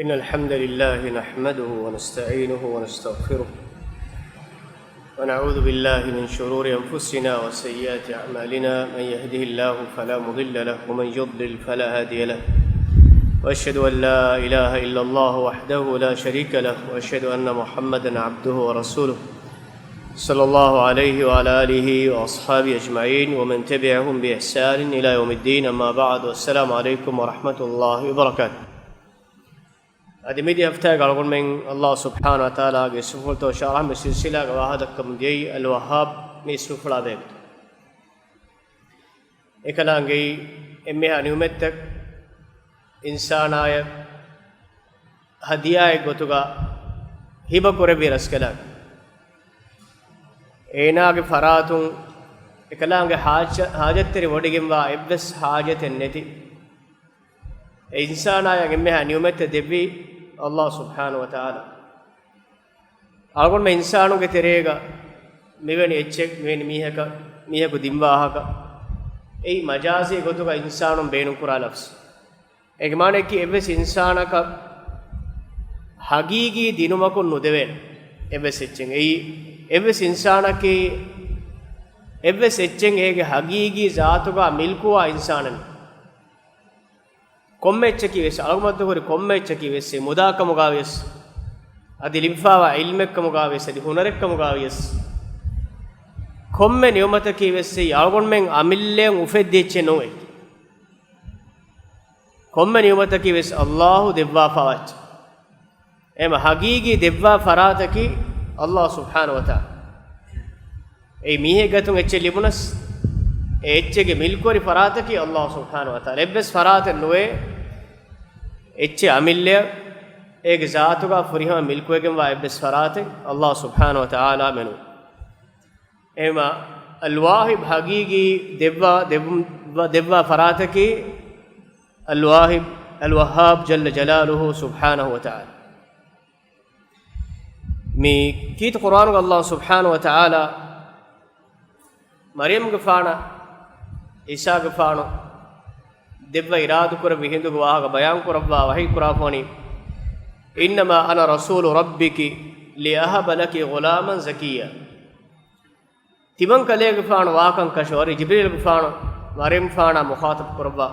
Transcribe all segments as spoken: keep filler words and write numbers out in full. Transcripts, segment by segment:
إن الحمد لله نحمده ونستعينه ونستغفره، ونعوذ بالله من شرور أنفسنا وسيئات أعمالنا. من يهده الله فلا مضل له، ومن يضلل فلا هادي له. وأشهد أن لا إله إلا الله وحده لا شريك له، وأشهد أن محمدا عبده ورسوله، صلى الله عليه وعلى آله وأصحابه أجمعين، ومن تبعهم بإحسان إلى يوم الدين. أما بعد، والسلام عليكم ورحمة الله وبركاته. އަދި މިދިޔަ ހަފްތާގަ އަޅުގަނޑުމެން ﷲ ސުބްޙާނަހޫ ވަތަޢާލާގެ އިސްމުފުޅުތައް ޝަރަޙަ މި ސިލްސިލާގެ ވާހަކަދައްކަމުން ދިޔައީ އަލް ވައްހާބް މި އިސްމުފުޅާ ބެހޭގޮތުން. އެކަލާނގެއީ އެންމެހާ ނިޢުމަތްތައް އިންސާނާޔަށް ހަދިޔާއެއް ގޮތުގަ ހިބަ ކުރެއްވި ރަސްކަލާނގެ. އޭނާގެ ފަރާތުން އެކަލާނގެ ހާޖަ-، ހާޖަތްތެރިވޮޑިގެންވާ އެއްވެސް ހާޖަތެއް ނެތި އެ އިންސާނާޔަށް އެންމެހާ ނިޢުމަތެއް ދެއްވީ ﷲ ސުބްޙާނަހޫ ވަތަޢާލާ. އަޅުގަނޑުމެން އިންސާނުންގެ ތެރޭގަ މިވެނި އެއްޗެއް، މިވެނި މީހަކަށް، މީހަކު ދިން ވާހަކަ، އެއީ މަޖާޒީ ގޮތުގަ އިންސާނުން ބޭނުންކުރާ ލަފްޒު. އޭގެ މާނައަކީ އެއްވެސް އިންސާނަކަށް ހަގީގީ ދިނުމަކުން ނުދެވޭނެ އެއްވެސް އެއްޗެއް. އެއީ އެއްވެސް އިންސާނަކީ އެއްވެސް އެއްޗެއް އޭގެ ހަގީގީ ޒާތުގަ މިލްކުވާ އިންސާނެއް ނޫން. ކޮންމެ އެއްޗަކީ ވެސް، އަޅުގަނޑު މަދުކުރި ކޮންމެ އެއްޗަކީ ވެސް، މުދާކަމުގަ ވިޔަސް، އަދި ލިބިފާވާ ޢިލްމެއްކަމުގަ ވިޔަސް، އަދި ހުނަރެއްކަމުގަ ވިޔަސް، ކޮންމެ ނިޢުމަތަކީ ވެސް އަޅުގަނޑުމެން އަމިއްލައަށް އުފެއްދި އެއްޗެއް ނޫން. ކޮންމެ ނިޢުމަތަކީ ވެސް ﷲ ދެއްވާފާވާ އެއްޗެއް. އެހެން ހަގީގީ ދެއްވާ ފަރާތަކީ ﷲ ސުބްޙާނަހޫ ވަތަޢާލާ. އެއީ މީހެއްގެ އަތުން އެއްޗެއް ލިބުނަސް، އެ އެއްޗެއްގެ މިލްކުވެރި ފަރާތަކީ ﷲ ސުބްޙާނަހޫ ވަތަޢާލާ. އެއްވެސް ފަރާތެއް ނުވޭ އެއްޗެއް އަމިއްލައަށް އޭގެ ޒާތުގަ ފުރިހަމަ މިލްކުވެގެންވާ އެއްވެސް ފަރާތެއް ﷲ ސުބްޙާނަހޫ ވަތަޢާލާ މެނު. އެހެންވީމާ، އަލް ވާހިބް ހަގީގީ ދެއްވާ، ދެއްވު-، ދެއްވާ ފަރާތަކީ އަލް ވާހިބް، އަލް ވައްހާބް ޖައްލަ ޖަލާލުހޫ ސުބްޙާނަހޫ ވަތަޢާލާ. މި ކީރިތި ޤުރްއާނުގަ ﷲ ސުބްޙާނަހޫ ވަތަޢާލާ މަރްޔަމްގެފާނަށް ޢީސާގެފާނު ދެއްވަ އިރާދަކުރެއްވި ހިނދުގެ ވާހަކަ ބަޔާންކުރައްވާ ވަޙީ ކުރާފަވަނީ، إنما أنا رسول ربك لأهب لك غلاما زكيا. ތިމަން ކަލޭގެފާނު ވާކަން ކަށަވަރި ޖިބްރީލްގެފާނު މަރްޔަމްފާނާ މުޚާޠަބު ކުރައްވާ.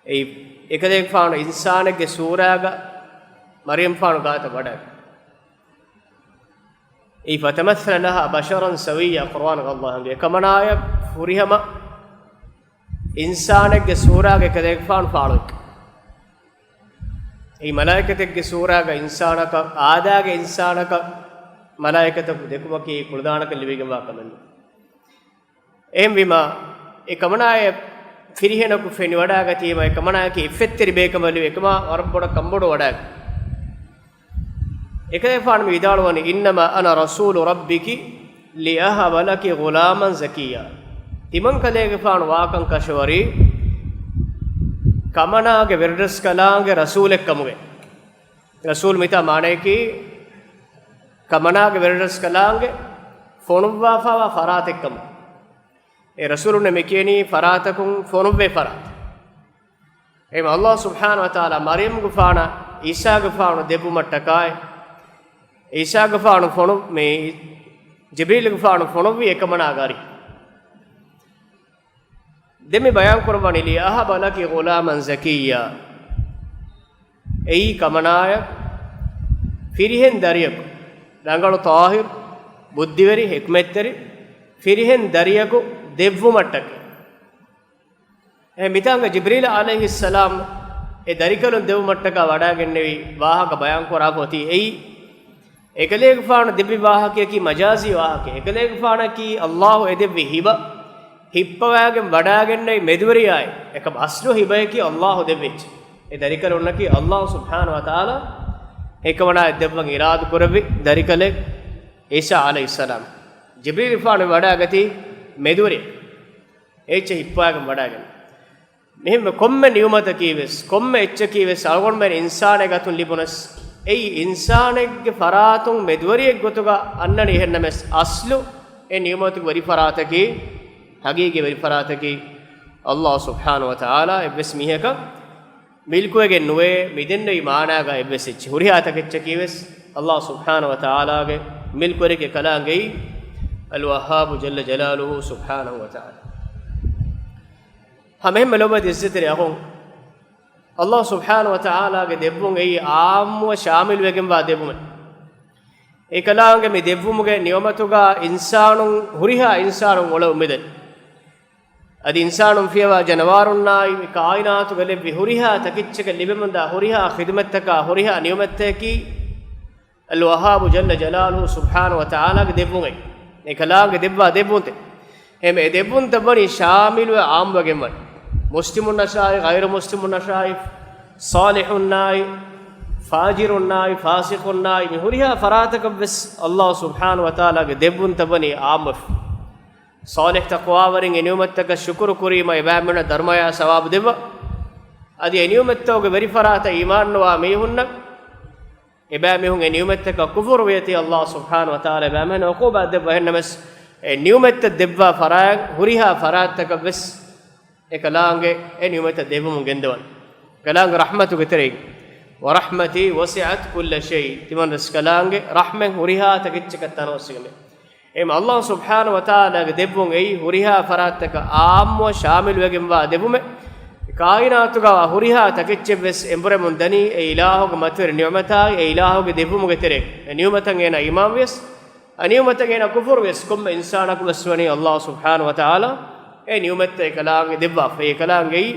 އެއީ، އެކަލޭގެފާނު އިންސާނެއްގެ ސޫރާގަ މަރްޔަމްފާނު ގާތަށް ވަޑައި. އެއީ، فتمثل لها بشرا سويا، ޤުރްއާނުގަ ﷲ އަންގަ އެކަމަނާޔަށް ފުރިހަމަ އިންސާނެއްގެ ސޫރާގަ އެކަލޭގެފާނު ފާޅުވި. އެއީ މަލާއިކަތެއްގެ ސޫރާގަ އިންސާނަކަށް، އާދައިގެ އިންސާނަކަށް މަލާއިކަތަކު ދެކުމަކީ ކުޅަދާނަކަން ލިބިގެންވާ ކަމެއް ނޫން. އެހެންވީމާ، އެ ކަމަނާއަށް ފިރިހެނަކު ފެނިވަޑައިގަތީމަ، އެ ކަމަނާއަކީ އިއްފަތްތެރި ބޭކަނބަލު، އެކަމާ ވަރަށް ބޮޑަށް ކަންބޮޑުވަޑައިގަތީ. އެކަލޭގެފާނު މި ވިދާޅުވަނީ، إنما أنا رسول ربك لأهب لك غلاما زكيا. ތިމަން ކަލޭގެފާނު ވާކަން ކަށަވަރީ ކަމަނާގެ ވެރިރަސްކަލާނގެ ރަސޫލެއް ކަމުގައި. ރަސޫލް މިތާ މާނަޔަކީ ކަމަނާގެ ވެރިރަސްކަލާނގެ ފޮނުއްވާފާވާ ފަރާތެއް ކަމުގައި. އެ ރަސޫލުންނެއް މި ކިޔަނީ ފަރާތަކުން ފޮނުއްވޭ ފަރާތެއް. އެހެން ﷲ ސުބްޙާނަހޫ ވަތަޢާލާ މަރްޔަމްގެފާނަށް ޢީސާގެފާނު ދެއްވުމަށްޓަކާއި، ޢީސާގެފާނު ފޮނު-، މި ޖިބްރީލްގެފާނު ފޮނުއްވީ އެކަމަނާގެ އަރިހުން. ދެން މި ބަޔާން ކުރައްވަނީ، لأهب لك غلاما زكيا. އެއީ ކަމަނާޔަށް ފިރިހެން ދަރިޔަކު، ރަނގަޅު ޠާހިރު، ބުއްދިވެރި، ޙިކްމަތްތެރި ފިރިހެން ދަރިޔަކު ދެއްވުމަށްޓަކައި. އެ މިތާނގަ ޖިބްރީލް ޢަލައިހިއްސަލާމް އެ ދަރިކަލުން ދެއްވުމަށްޓަކާ ވަޑައިގެންނެވި ވާހަކަ ބަޔާން ކުރާފަ އޮތީ އެއީ، އެކަލޭގެފާނު ދެއްވި ވާހަކަޔަކީ މަޖާޒީ ވާހަކައެއް. އެކަލޭގެފާނަކީ ﷲ އެ ދެއްވި ހިބަ ހިއްޕަވާގެން ވަޑައިގެންނެވި މެދުވެރިޔާއެއް. އެކަމަ އަސްލު ހިބަޔަކީ ﷲ ދެއްވި އެއްޗެއް. އެ ދަރިކަލުންނަކީ ﷲ ސުބްޙާނަހޫ ވަތަޢާލާ އެކަމަނާއަށް ދެއްވަން އިރާދަކުރެއްވި ދަރިކަލެއް ޢީސާ ޢަލައިހިއްސަލާމް. ޖިބްރީލްގެފާނު ވަޑައިގަތީ މެދުވެރި އެއްޗެއް ހިއްޕަވާގެން ވަޑައިގެން. މިހެންވެ ކޮންމެ ނިޢުމަތަކީ ވެސް، ކޮންމެ އެއްޗަކީ ވެސް އަޅުގަނޑުމެން އިންސާނެއްގެ އަތުން ލިބުނަސް، އެއީ އިންސާނެއްގެ ފަރާތުން މެދުވެރިއެއްގޮތުގަ އަންނަނީ. އެހެންނަމަވެސް އަސްލު އެ ނިޢުމަތުގެ ވެރިފަރާތަކީ، ހަގީގީ ވެރިފަރާތަކީ ﷲ ސުބްޙާނަހޫ ވަތަޢާލާ. އެއްވެސް މީހަކަށް މިލްކުވެގެން ނުވޭ. މިދެންނެވި މާނާގަ އެއްވެސް އެއްޗެއް، ހުރިހާ ތަކެއްޗަކީ ވެސް އައްލާހު ސުބްޙާނަހު ވަތަޢާލާގެ މިލްކުވެރިކަން އެކަލާނގެއީ އަލް ވައްހާބު ޖައްލަ ޖަލާލުހު ސުބްޙާނަހު ވަތަޢާލާ. ހަމައެހެންމެ ލޮބުވެތި އިއްޒަތްތެރި އަޚުން، އައްލާހު ސުބްޙާނަހު ވަތަޢާލާގެ ދެއްވުން އެއީ އާއްމުވެ ޝާމިލުވެގެންވާ ދެއްވުމެއް. އެކަލާނގެ މި ދެއްވުމުގެ ނިޢުމަތުގަ އިންސާނުން، ހުރިހާ އިންސާނުން އުޅެ އުއްމިދެން. އަދި އިންސާނުން ފިޔަވާ ޖަނަވާރުންނާއި މި ކާއިނާތުގަ ލެއްވި ހުރިހާ ތަކެއްޗަކަށް ލިބެމުންދާ ހުރިހާ ޚިދުމަތްތަކާ ހުރިހާ ނިޢުމަތްތަކަކީ އަލް ވައްހާބު ޖައްލަ ޖަލާލުހު ސުބްޙާނަހު ވަތަޢާލާގެ ދެއްވުމެއް. އެކަލާނގެ ދެއްވާ ދެއްވުންތެއް. އެހެން އެ ދެއްވުންތައް ވަނީ ޝާމިލުވެ ޢާއްމުވެގެން ވަނީ. މުސްލިމުންނަށާއި، ޣައިރު މުސްލިމުންނަށާއި، ޞާލިޙުންނާއި، ފާޖިރުންނާއި، ފާސިޤުންނާއި، މި ހުރިހާ ފަރާތަކަށް ވެސް އައްލާހު ސުބްޙާނަހު ވަތަޢާލާގެ ދެއްވުންތައް ވަނީ ޢާއްމުވެފަ. ޞާލިޙު ތަޤްވާވެރިން އެ ނިޢުމަތްތަކަށް ޝުކުރު ކުރީމަ އެބައިމީހުންނަށް ދަރުމަޔާ ސަވާބު ދެއްވާ. އަދި އެ ނިޢުމަތްތަކުގެ ވެރި ފަރާތަށް އީމާންނުވާ މީހުންނަށް އެބައިމީހުން އެ ނިޢުމަތްތަކަށް ކުފުރު ވިޔަތީ އައްލާހު ސުބްޙާނަހު ވަތަޢާލާ އެބައިމީހުން ޢުޤޫބާތް ދެއްވާ. އެހެންނަމަސް އެ ނިޢުމަތްތައް ދެއްވާ ފަރާތް ހުރިހާ ފަރާތްތަކަށް ވެސް އެކަލާނގެ އެ ނިޢުމަތްތައް ދެއްވުމުން ގެންދަވަން. ކަލާނގެ ރަޙްމަތުގެ ތެރެއިން، وَرَحْمَتِي وَسِعَتْ كُلَّ شَيْءٍ، ތިމަންރަސް ކަލާނގެ ރަޙްމަތް ހުރިހާ ތަކެއްޗަކަށް ތަނަވަސްވެގެން. އެހެން އައްލާހު ސުބްޙާނަހު ވަތަޢާލާގެ ދެއްވުން އެއީ ހުރިހާ ފަރާތްތަކަށް ޢާއްމުވެ ޝާމިލުވެގެންވާ ދެއްވުމެއް. ކާއިނާތުގަ ހުރިހާ ތަކެއްޗެއް ވެސް އެނބުރެމުން ދަނީ އެ އިލާހުގެ މަތިވެރި ނިޢުމަތާއި އެ އިލާހުގެ ދެއްވުމުގެ ތެރެއިން. އެ ނިޢުމަތަށް އޭނާ އީމާންވިޔަސް، އަނިޢުމަތަށް އޭނާ ކުފުރުވިޔަސް، ކޮންމެ އިންސާނަކު ވެސް ވަނީ އައްލާހު ސުބްޙާނަހު ވަތަޢާލާ އެ ނިޢުމަތްތައް އެކަލާނގެ ދެއްވާފަ. އެކަލާނގެއީ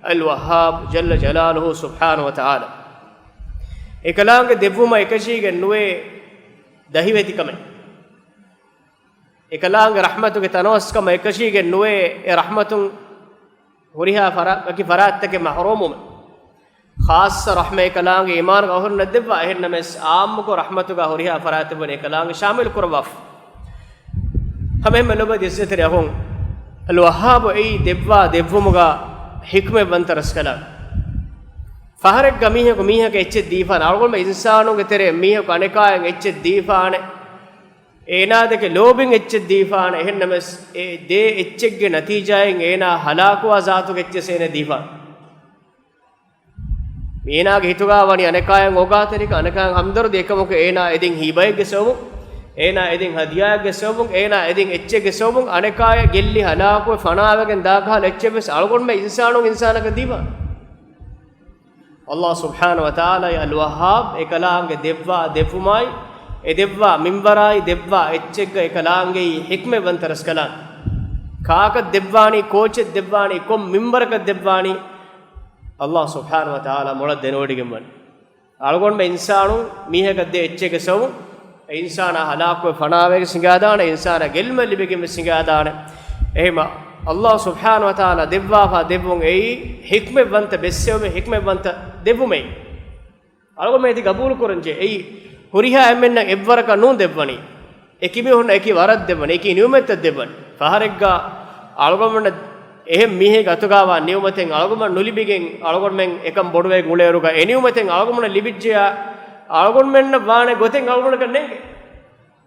އަލް ވައްހާބު ޖައްލަ ޖަލާލުހު ސުބްޙާނަހު ވަތަޢާލާ. އެކަލާނގެ ދެއްވުމަށް އެކަށީގެން ނުވޭ ދަހިވެތިކަމެއް. އެކަލާނގެ ރަޙްމަތުގެ ތަނަވަސްކަމަށް އެކަށީގެން ނުވޭ އެ ރަޙްމަތުން ހުރިހާ ފަރާ-، ވަކި ފަރާތްތަކެއް މަޙްރޫމުވުމެއް. ޚާއްޞަ ރަޙްމަތް އެކަލާނގެ އީމާންގެ އަހުރުންނަށް ދެއްވާ. އެހެންނަމަވެސް، ޢާއްމުކޮށް ރަޙްމަތުގަ ހުރިހާ ފަރާތެއް ވަނީ އެކަލާނގެ ޝާމިލު ކުރައްވާފަ. ހަމައެހެންމެ ލޮބުވެތި އިއްޒަތްތެރި އަޚުން، އަލް ވައްހާބު އެއީ ދެއްވާ ދެއްވުމުގަ ޙިކްމަތްވަންތަ ރަސްކަލާނގެ. ފަހަރެއްގަ މީހަކު މީހަކަށް އެއްޗެއް ދީފާނެ، އަޅުގަނޑުމެން އިންސާނުންގެ ތެރޭ މީހަކު އަނެކާޔަށް އެއްޗެއް ދީފާނެ، އޭނާ ދެކެ ލޯބިން އެއްޗެއް ދީފާނެ. އެހެންނަމަވެސް، އެ ދޭ އެއްޗެއްގެ ނަތީޖާއިން އޭނާ ހަލާކުވާ ޒާތުގެ އެއްޗެއް އޭނަ ދީފާނެ. މީނާގެ ހިތުގަ ވަނީ އަނެކާޔަށް އޯގާތެރިކަން، އަނެކާޔަށް ހަމްދަރުދީ، އެކަމަކު އޭނާ އެދިން ހީބައެއްގެ ސަބަބުން، އޭނާ އެދިން ހަދިޔާއެއްގެ ސަބަބުން، އޭނާ އެދިން އެއްޗެއްގެ ސަބަބުން، އަނެކާޔަށް ގެއްލި ހަލާކުވެ ފަނާވެގެން ދާކަހަލަ އެއްޗެއް ވެސް އަޅުގަނޑުމެން އިންސާނުން އިންސާނަކަށް ދީފާނެ. އައްލާހު ސުބްޙާނަހު ވަތަޢާލާ އަލް ވައްހާބް އެކަލާނގެ ދެއްވާ ދެއްވުމާއި، އެ ދެއްވާ މިންވަރާއި، ދެއްވާ އެއްޗެއްގަ އެކަލާނގެއީ ޙިކްމަތްވަންތަ ރަސްކަލާނގެ. ކާކަށް ދެއްވާނީ، ކޯޗެއް ދެއްވާނީ، ކޮން މިންވަރަކަށް ދެއްވާނީ، އައްލާހު ސުބްޙާނަހު ވަތަޢާލާ މޮޅަށް ދެނެވޮޑިގެން ވަނީ. އަޅުގަނޑުމެން އިންސާނުން މީހަކަށް ދޭ އެއްޗެއްގެ ސަބަބުން އެ އިންސާނާ ހަލާކުވެ ފަނާވެގެން ސިނގާދާނެ، އިންސާނާ ގެއްލުމެއް ލިބިގެން ވެސް ސިނގާދާނެ. އެހެމަ އައްލާހު ސުބްޙާނަހު ވަތަޢާލާ ދެއްވާފާ ދެއްވުން އެއީ ޙިކްމަތްވަންތަ ބެއްސެވުމެއް، ޙިކްމަތްވަންތަ ދެއްވުމެއް. އަޅުގަނޑުމެން އެތި ގަބޫލު ކުރަންޖެ. އެއީ ހުރިހާ އެންމެންނަށް އެއްވަރަކަށް ނޫން ދެއްވަނީ. އެކި މީހުންނަށް އެކި ވަރަށް ދެއްވަނީ، އެކި ނިޢުމަތްތައް ދެއްވަނީ. ފަހަރެއްގަ އަޅުގަނޑުމެންނަށް އެހެން މީހެއްގެ އަތުގަވާ ނިޢުމަތެއް އަޅުގަނޑުމެން ނުލިބިގެން، އަޅުގަނޑުމެން އެކަން ބޮޑުވެ ގުޅޭއިރުގަ އެ ނިޢުމަތެއް އަޅުގަނޑުމެންނަށް ލިބިއްޖެޔާ، އަޅުގަނޑުމެންނަށް ވާނެ ގޮތެއް އަޅުގަނޑަކަށް ނޭނގެ.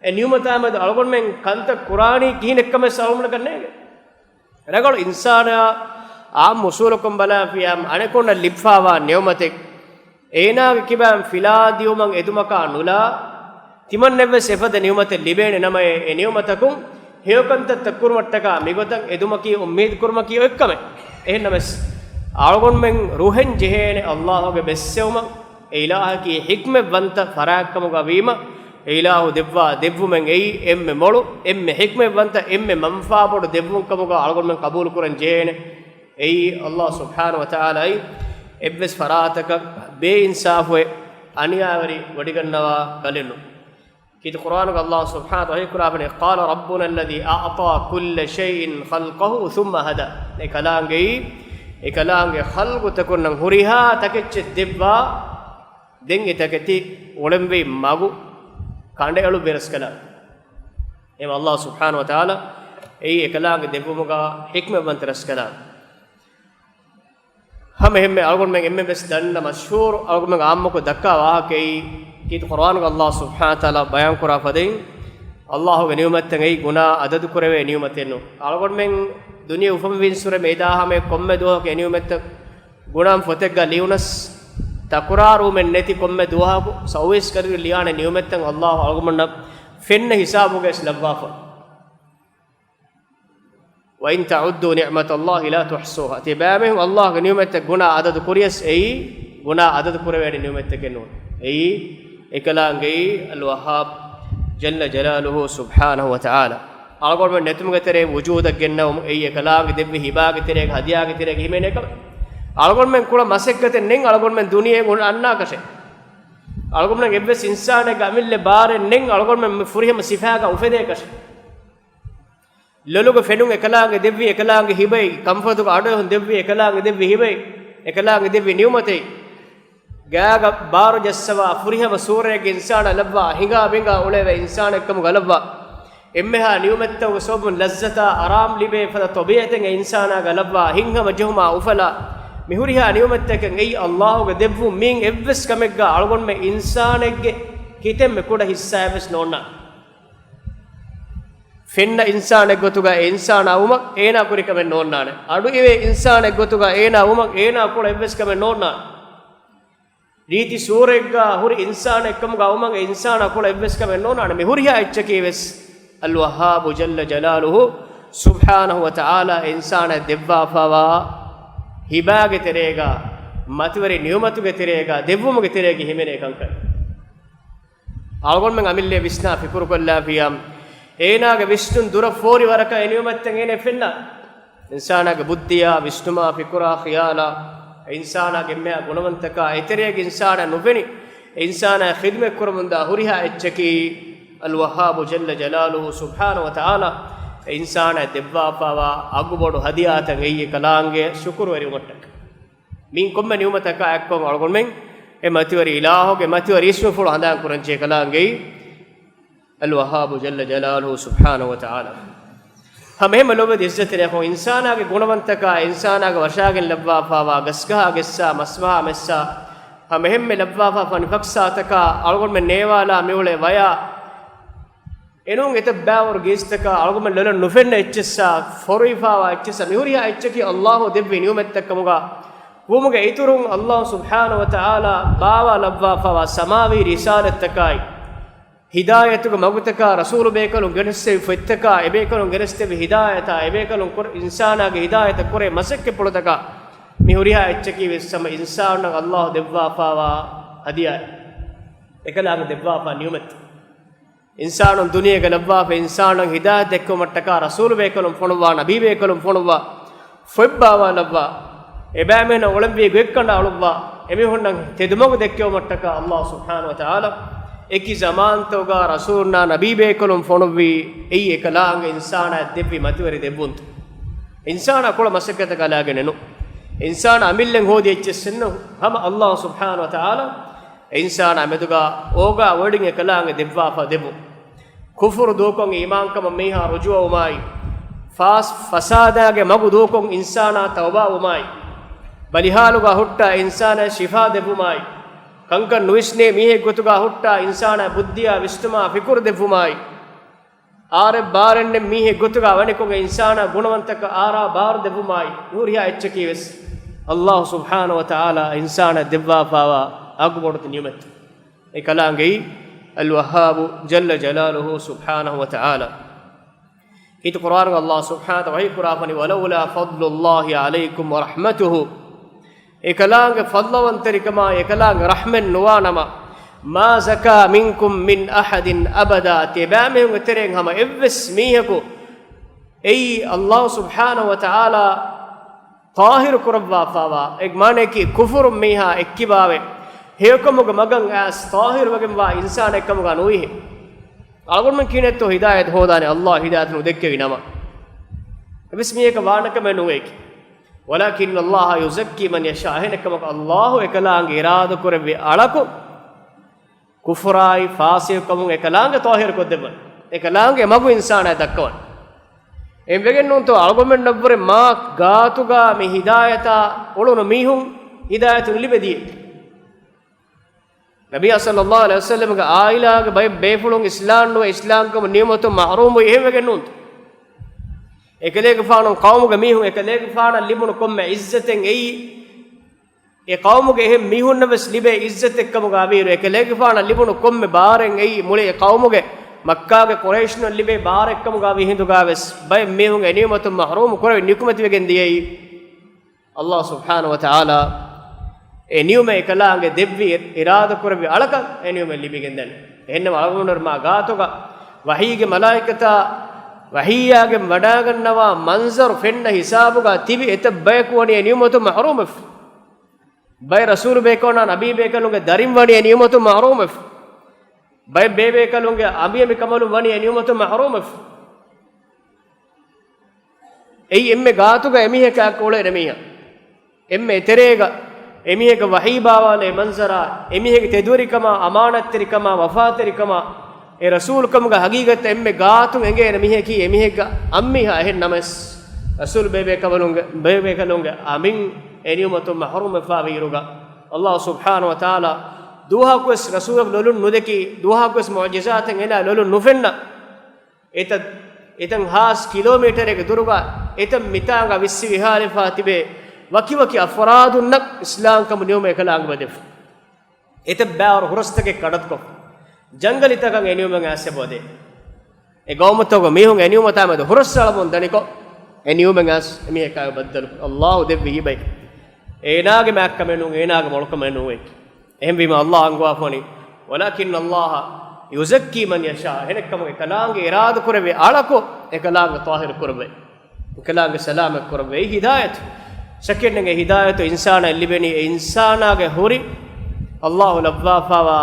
އެ ނިޢުމަތާމެދު އަޅުގަނޑުމެން ކަންތައް ކުރާނީ ކިހިނެއްކަމެއް ވެސް އަޅުގަނޑަކަށް ނޭނގެ. ރަނގަޅު އިންސާނާ އާއްމު އުސޫލަކުން ބަލާފިޔާ، އަނެކުންނަށް ލިބިފާވާ ނިޢުމަތެއް އޭނާގެ ކިބައިން ފިލާ ދިއުމަށް އެދުމަކާ ނުލާ، ތިމަންނެއްވެސް އެފަދަ ނިޢުމަތެއް ލިބޭނެ ނަމައޭ، އެ ނިޢުމަތަކުން ހެޔޮކަންތައްތައް ކުރުމަށްޓަކާ މިގޮތަށް އެދުމަކީ އުއްމީދު ކުރުމަކީ އޮތްކަމެއް. އެހެންނަމަވެސް، އަޅުގަނޑުމެން ރުހެން ޖެހޭނެ އައްލާހުގެ ބެއްސެވުމަށް. އެ އިލާހަކީ ޙިކްމަތްވަންތަ ފަރާތްކަމުގަ ވީމަ، އެ އިލާހު ދެއްވާ ދެއްވުމެއް އެއީ އެންމެ މޮޅު، އެންމެ ޙިކްމަތްވަންތަ، އެންމެ މަންފާބޮޑު ދެއްވުންކަމުގަ އަޅުގަނޑުމެން ޤަބޫލު ކުރަން ޖެހޭނެ. އެއީ އައްލާހު ސުބްޙާނަހު ވަތަޢާލާއި އެއްވެސް ފަރާތަކަށް ބޭއިންސާފުވެ އަނިޔާވެރި ވޮޑިގަންނަވާ ކަލެއްނު. ކީރިތި ޤުރުއާނުގަ އައްލާހު ސުބްޙާނަހު ވަތަޢާލާ ވަޙީކުރާފަނޭ، قَالَ رَبُّنَا الَّذِي أَعْطَى كُلَّ شَيْءٍ خَلْقَهُ ثُمَّ هَدَى. އެކަލާނގެއީ، އެކަލާނގެ ޚަލްޤުތަކުންނަށް ހުރިހާ ތަކެއްޗެއް ދެއްވާ، ދެން އެ ތަކެތި އުޅެންވީ މަގު ކަނޑައެޅުއްވި ރަސްކަލާނގެ. އެހެން އައްލާހު ސުބްޙާނަހު ވަތަޢާލާ އެއީ އެކަލާނގެ ދެއްވުމުގަ ޙިކްމަތްވަންތަ ރަސްކަލާނގެ. ހަމައެހެންމެ އަޅުގަނޑުމެން އެންމެން ވެސް ދަންނަ މަޝްހޫރު އަޅުގަނޑުމެން އާއްމުކޮށް ދައްކާ ވާހަކައީ، ކީރިތި ޤުރުއާނުގަ އައްލާހު ސުބްޙާނަހު ވަތަޢާލާ ބަޔާންކުރާ ފަދައިން، އައްލާހުގެ ނިޢުމަތްތައް އެއީ ގުނާ އަދަދު ކުރެވޭ ނިޢުމަތެއް ނޫން. އަޅުގަނޑުމެން ދުނިޔެ އުފަންވީންސުރެ މިއެދާ ހަމަޔަށް ކޮންމެ ދުވަހަކު އެ ނިޢުމަތްތައް ގުނަ ފޮތެއްގަ ލިޔުނަސް، ތަކުރާރުވުމެއް ނެތި ކޮންމެ ދުވަހަކު ސައުވީސް ކަލުރި ލިޔާނެ ނިޢުމަތްތައް ﷲ އަޅުގަނޑުމެންނަށް ފެންނަ ހިސާބުގައި ލައްވާފަ. وَإِن تَعُدُّوا نِعْمَتَ اللَّهِ لَا تُحْصُوهَا. ތިޔަބައިމީހުން ﷲގެ ނިޢުމަތްތައް ގުނަ އަދަދު ކުރިޔަސް އެއީ، ގުނަ އަދަދު ކުރެވޭނެ ނިޢުމަތްތަކެއް ނޫން. އެއީ، އެކަލާނގެއީ އަލްވައްހާބް ޖައްލަ ޖަލާލުހު ސުބްޙާނަހު ވަތަޢާލާ. އަޅުގަނޑުމެން ނެތުމުގެ ތެރެއިން ވުޖޫދަށް ގެންނަވަމުން އެއީ އެކަލާނގެ ދެއްވި ހިބާގެ ތެރޭގަ، ހަދިޔާގެ ތެރޭގަ ހިމެނޭ ކަމެއް. އަޅުގަނޑުމެން ކުޅަ މަސައްކަތެއް ނެތް އަޅުގަނޑުމެން ދުނިޔެއިން އަންނާކަށެއް. އަޅުގަނޑުމެން އެއްވެސް އިންސާނެއްގެ އަމިއްލަ ބާރެއް ނެތް އަޅުގަނޑުމެން މި ފުރިހަމަ ސިފައިގަ އުފެދޭކަށެއް. ލޮލުގަ ފެނުން އެކަލާނގެ ދެއްވި އެކަލާނގެ ހިބައި، ކަންފަތުގަ އަޑުއެހުން ދެއްވި އެކަލާނގެ ދެއްވި ހިބައި، އެކަލާނގެ ދެއްވި ނިޢުމަތެއް. ގާގަ ބާރު ޖައްސަވާ ފުރިހަމަ ސޫރައެއްގެ އިންސާނާ ލައްވާ، ހިނގާ ބިނގާ އުޅެވޭ އިންސާނެއްކަމުގަ ލައްވާ، އެންމެހާ ނިޢުމަތްތަކުގެ ސަބަބުން ލައްޒަތާ އަރާމް ލިބޭ ފަދަ ޠަބީޢަތެއް އެ އިންސާނާގަ ލައްވާ، ހިތްހަމަ ޖެހުމާ އުފަލާ، މި ހުރިހާ ނިޢުމަތްތަކެއް އެއީ ﷲގެ ދެއްވުން. މިއިން އެއްވެސް ކަމެއްގަ އަޅުގަނޑުމެން އިންސާނެއްގެ ކިތަންމެ ކުޑަ ހިއްސާއެއްވެސް ނޯންނާނެ. ފެންނަ އިންސާނެއް ގޮތުގަ އެ އިންސާނާ ވުމަށް އޭނާ ކުރި ކަމެއް ނޯންނާނެ. އަޑުއިވޭ އިންސާނެއް ގޮތުގަ އޭނާ ވުމަށް އޭނާ ކުޅަ އެއްވެސް ކަމެއް ނޯންނާނެ. ރީތި ސޫރައެއްގަ ހުރި އިންސާނެއްކަމުގަ ވުމަށް އެ އިންސާނާ ކުޅަ އެއްވެސް ކަމެއް ނޯންނާނެ. މި ހުރިހާ އެއްޗަކީ ވެސް އަލްވައްހާބު ޖައްލަ ޖަލާލުހު ސުބްޙާނަހު ވަތަޢާލާ އެ އިންސާނާ ދެއްވާފަވާ ހިބާގެ ތެރޭގަ، މަތިވެރި ނިޢުމަތުގެ ތެރޭގަ، ދެއްވުމުގެ ތެރޭގަ ހިމެނޭ ކަންކަން. އަޅުގަނޑުމެން އަމިއްލަ ވިސްނާ ފިކުރުކޮށްލާފިޔާ، އޭނާގެ ވިސްނުން ދުރަށް ފޯރި ވަރަކަށް އެ ނިޢުމަތްތައް އޭނަ ފެންނާ. އިންސާނާގެ ބުއްދިއާ، ވިސްނުމާ، ފިކުރާ، ޚިޔާލާ، އެ އިންސާނާގެ އެންމެހާ ގުނަވަންތަކާ، އެތެރޭގެ އިންސާނާ ނުފެނި، އެ އިންސާނާ ޚިދުމަތްކުރަމުންދާ ހުރިހާ އެއްޗަކީ، އަލްވައްހާބު ޖައްލަ ޖަލާލުހު ސުބްޙާނަހު ވަތަޢާލާ އެ އިންސާނާ ދެއްވާފަވާ އަގުބޮޑު ހަދިޔާތައް އެއީ އެކަލާނގެ ޝުކުރުވެރިވުމަށްޓަކައި. މިއިން ކޮންމެ ނިޢުމަތަކާ އެއްކޮށް އަޅުގަނޑުމެން އެ މަތިވެރި އިލާހުގެ މަތިވެރި އިސްމުފުޅު ހަނދާން ކުރަންޖެހޭ ކަލާނގެއީ އަލްވައްހާބު ޖައްލަ ޖަލާލުހު ސުބްޙާނަހު ވަތަޢާލާ. ހަމައެހެންމެ ލޯބިވެތި އިއްޒަތްތެރި އަޚުން، އިންސާނާގެ ގުނަވަންތަކާ، އިންސާނާގެ ވަށާގެން ލައްވާފަވާ ގަސްގަހާ ގެއްސާ، މަސްމަހާ މެއްސާ، ހަމައެހެންމެ ލައްވާފަ ފަނިފަކްސާތަކާ އަޅުގަނޑުމެން ނޭވާލާ މިއުޅޭ ވަޔާ، އެނޫން އެތައް ބައިވަރު ގޭސްތަކާ އަޅުގަނޑުމެން ލޮލަށް ނުފެންނަ އެއްޗެއްސާ، ފޮރުވިފަވާ އެއްޗެއްސާ، މިހުރިހާ އެއްޗަކީ ﷲ ދެއްވި ނިޢުމަތްތައް ކަމުގަ ވުމުގެ އިތުރުން ﷲ ސުބްޙާނަހު ވަތަޢާލާ ބާވާ ލައްވާފަވާ ސަމާވީ ރިސާލަތްތަކާއި، ހިދާޔަތުގެ މަގުތަކާ ރަސޫލު ބޭކަލުން ގެނެސްދެއްވި ފޮތްތަކާ، އެބޭކަލުން ގެނެސްދެއްވި ހިދާޔަތާ، އެބޭކަލުން ކުރ-، އިންސާނާގެ ހިދާޔަތަށް ކުރޭ މަސައްކަތްޕުޅުތަކާ، މި ހުރިހާ އެއްޗަކީ ވެސް ހަމަ އިންސާނުންނަށް ﷲ ދެއްވާފަވާ ހަދިޔާއެއް. އެކަލާނގެ ދެއްވާފަ ނިޢުމަތް. އިންސާނުން ދުނިޔޭގަ ލައްވާފަ، އިންސާނުން ހިދާޔަތް ދެއްކުމަށްޓަކާ ރަސޫލު ބޭކަލުން ފޮނުއްވާ، ނަބީ ބޭކަލުން ފޮނުއްވާ، ފޮތްބާވާ ލައްވާ، އެބައިމީހުންނަށް އުޅެންވީ ގޮތްކަނޑާ އުޅުއްވާ، އެމީހުންނަށް ތެދުމަގު ދެއްކެވުމަށްޓަކާ ﷲ ސުބްޙާނަހު ވަތަޢާލާ އެކި ޒަމާންތަކުގަ ރަސޫލުންނާ ނަބީ ބޭކަލުން ފޮނުއްވީ، އެއީ އެކަލާނގެ އިންސާނާ ދެއްވި މަތިވެރި ދެއްވުންތައް. އިންސާނާ ކުޅަ މަސައްކަތަކަށް އަލާގެނެއް ނޫން. އިންސާނާ އަމިއްލައިން ހޯދި އެއްޗެއްސެއްނު. ހަމަ ﷲ ސުބްޙާނަހު ވަތަޢާލާ އެ އިންސާނާ މެދުގަ އޯގާ ވޮޑިން އެކަލާނގެ ދެއްވާފަ ދެއްވުން. ކުފުރު ދޫކޮށް އީމާންކަމަށް މީހާ ރުޖޫޢަވުމާއި، ފާސް ފަސާދާގެ މަގު ދޫކޮށް އިންސާނާ ތައުބާވުމާއި، ބަލިހާލުގަ ހުއްޓާ އިންސާނާ ޝިފާ ދެއްވުމާއި، ކަންކަން ނުވިސްނޭ މީހެއް ގޮތުގަ ހުއްޓާ އިންސާނާ ބުއްދިއާ ވިސްނުމާ ފިކުރު ދެއްވުމާއި، އާރެއް ބާރެއްނެތް މީހެއް ގޮތުގަ ވަނިކޮށް އެ އިންސާނާ ގުނަވަންތަކަށް އާރާ ބާރު ދެއްވުމާއި، ހުރިހާ އެއްޗަކީ ވެސް ﷲ ސުބްޙާނަހު ވަތަޢާލާ އިންސާނާ ދެއްވާފަވާ އަގުބޮޑު ނިޢުމަތް. އެ ކަލާނގެއީ އަލްވައްހާބު ޖައްލަ ޖަލާލުހު ސުބްޙާނަހު ވަތަޢާލާ. ކީރިތި ޤުރްއާނުގަ ﷲ ސުބްޙާނަހު ވަތަޢާލާ ވަޙީ ކުރާފަނި، وَلَوْلَا فَضْلُ اللَّهِ عَلَيْكُمْ وَرَحْمَتُهُ. އެކަލާނގެ ފަޟްލުވަންތެރިކަމާ އެކަލާނގެ ރަޙްމަތް ނުވާނަމަ، مَا زَكَىٰ مِنْكُمْ مِنْ أَحَدٍ أَبَدًا، ތިޔަބައިމީހުންގެ ތެރެއިން ހަމަ އެއްވެސް މީހަކު އެއީ ﷲ ސުބްޙާނަހު ވަތަޢާލާ ޠާހިރު ކުރައްވާފަވާ، އެ މާނައަކީ ކުފުރުން މީހާ އެއްކިބާވެ، ހެޔޮކަމުގެ މަގަށް އައިސް ޠާހިރުވެގެންވާ އިންސާނެއްކަމުގަ ނުވިހެން. އަޅުގަނޑުމެން ކިހިނެއްތޯ ހިދާޔަތް ހޯދާނެ، ﷲ ހިދާޔަތް ނުދެއްކެވި ނަމަ. އެވެސް މީހަކަށް ވާނެ ކަމެއް ނުވޭކި. وَلَٰكِنَّ اللَّهَ يُزَكِّي مَنْ يَشَاءُ. އެހެނެއްކަމަކު ﷲ އެކަލާނގެ އިރާދަކުރެއްވި އަޅަކު ކުފުރާއި ފާސިޤުކަމުން އެކަލާނގެ ޠާހިރު ކޮށްދެއްވަން. އެކަލާނގެ މަގު އިންސާނާ ދައްކަވަން. އެހެންވެގެން ނޫންތޯ އަޅުގަނޑުމެންނަށްވުރެ މާ ގާތުގަ މި ހިދާޔަތާ އުޅުނު މީހުން ހިދާޔަތު ނުލިބެދިޔަ. ނަބިއްޔާ ޞައްލައްލާހު ޢަލައިހި ވަސައްލަމްގެ ޢާއިލާގެ ބައެއް ބޭފުޅުން އިސްލާމް ނުވެ، އިސްލާމްކަމުގެ ނިޢުމަތުން މަޙްރޫމްވި، އެހެންވެގެން ނޫންތޯ. އެކަލޭގެފާނު ޤައުމުގެ މީހުން އެކަލޭގެފާނަށް ލިބުނު ކޮންމެ ޢިއްޒަތެއް އެއީ، އެ ޤައުމުގެ އެހެން މީހުންނަށް ވެސް ލިބޭ ޢިއްޒަތެއްކަމުގަ ވީއިރު، އެކަލޭގެފާނަށް ލިބުނު ކޮންމެ ބާރެއް އެއީ މުޅި އެ ޤައުމުގެ މައްކާގެ ޤުރައިޝުންނަށް ލިބޭ ބާރެއްކަމުގަ ވީ ހިނދުގަ ވެސް، ބައެއް މީހުން އެ ނިޢުމަތުން މަޙްރޫމު ކުރެވި ނިކުމެތިވެގެން ދިޔައީ. ﷲ ސުބްޙާނަހޫ ވަތަޢާލާ އެ ނިޢުމަތް އެކަލާނގެ ދެއްވި، އިރާދަ ކުރެއްވި އަޅަކަށް އެ ނިޢުމަތް ލިބިގެންދަނީ. އެހެންނަމަ އަޅުގަނޑު މާ ގާތުގަ ވަޙީގެ މަލާއިކަތާ ވަޙީއާގެން ވަޑާގަންނަވާ މަންޒަރު ފެންނަ ހިސާބުގަ ތިބި އެތައް ބަޔަކު ވަނީ އެ ނިޢުމަތުން މަޙްރޫމެވެ. ބައެއް ރަސޫލު ބޭކަލުންނާ ނަބީ ބޭކަލުންގެ ދަރިން ވަނީ އެ ނިޢުމަތުން މަޙްރޫމެވެ. ބައެއް ބޭބޭކަލުންގެ އަނބިއަނބިކަނބަލުން ވަނީ އެ ނިޢުމަތުން މަޙްރޫމެވެ. އެއީ އެންމެ ގާތުގަ އެމީހަކާ އުޅޭ ނަމީހަ. އެންމެ އެތެރޭގަ އެމީހަކަށް ވަޙީ ބާވާލޭ މަންޒަރާ، އެމީހެއްގެ ތެދުވެރިކަމާ، އަމާނަތްތެރިކަމާ، ވަފާތެރިކަމާ، އެ ރަސޫލުކަމުގެ ހަގީގަތް އެންމެ ގާތުން އެނގޭ ނަމީހަކީ އެމީހެއްގަ އަނބިހާ. އެހެން ނަމަވެސް، ރަސޫލު ބޭބޭކަނބަލުންގެ، ބޭބޭކަލުންގެ އަނބިން އެ ނިޢުމަތުން މަޙްރޫމްވެފާވި އިރުގަ، ﷲ ސުބްޙާނަހޫ ވަތަޢާލާ ދުވަހަކުވެސް ރަސޫލަކު ލޮލުން ނުދެކި، ދުވަހަކުވެސް މުޢުޖިޒާތެއް އެނާ ލޮލުން ނުފެންނަ، އެތައް، އެތައް ހާސް ކިލޯމީޓަރެއްގެ ދުރުގަ އެތައް މިތާނގަ ވިއްސި ވިހާލިފާ ތިބޭ ވަކިވަކި އަފްރާދުންނަށް އިސްލާމްކަމު ނިޢުމަތް އެކަލާނގެ ވަދެފަ. އެތައް ބާރު ހުރަސްތަކެއް ކަޑަތުކޮށް، ޖަންގަލިތަކަށް އެ ނިޢުމަތް އައިސް އެބަ ވަދޭ. އެ ގައުމުތަކުގެ މީހުން އެ ނިޢުމަތާ މެދު ހުރަސް އަޅަމުން ދަނިކޮށް، އެ ނިޢުމަތް އައިސް އެމީހަކާ ބައްދަލު ﷲ ދެއްވި ހިބައެއް. އޭނާގެ މާތްކަމެއް ނޫން، އޭނާގެ މޮޅުކަމެއް ނޫން. އެހެންވީމަ ﷲ އަންގަވާފަ ވަނީ، "ولكن الله يزكي من يشاء." އެހެނެއްކަމުގެ ކަލާނގެ އިރާދަ ކުރެއްވި އަޅަކު އެ ކަލާނގެ ޠާހިރު ކުރެއްވޭ. އެކަލާނގެ ސަލާމަތް ކުރައްވައި ހިދާޔަތު. ޝައްކެއްނެގެ ހިދާޔަތު އިންސާނާއަށް ލިބެނީ އެ އިންސާނާގެ ހުރި ﷲ ލައްވާފާވާ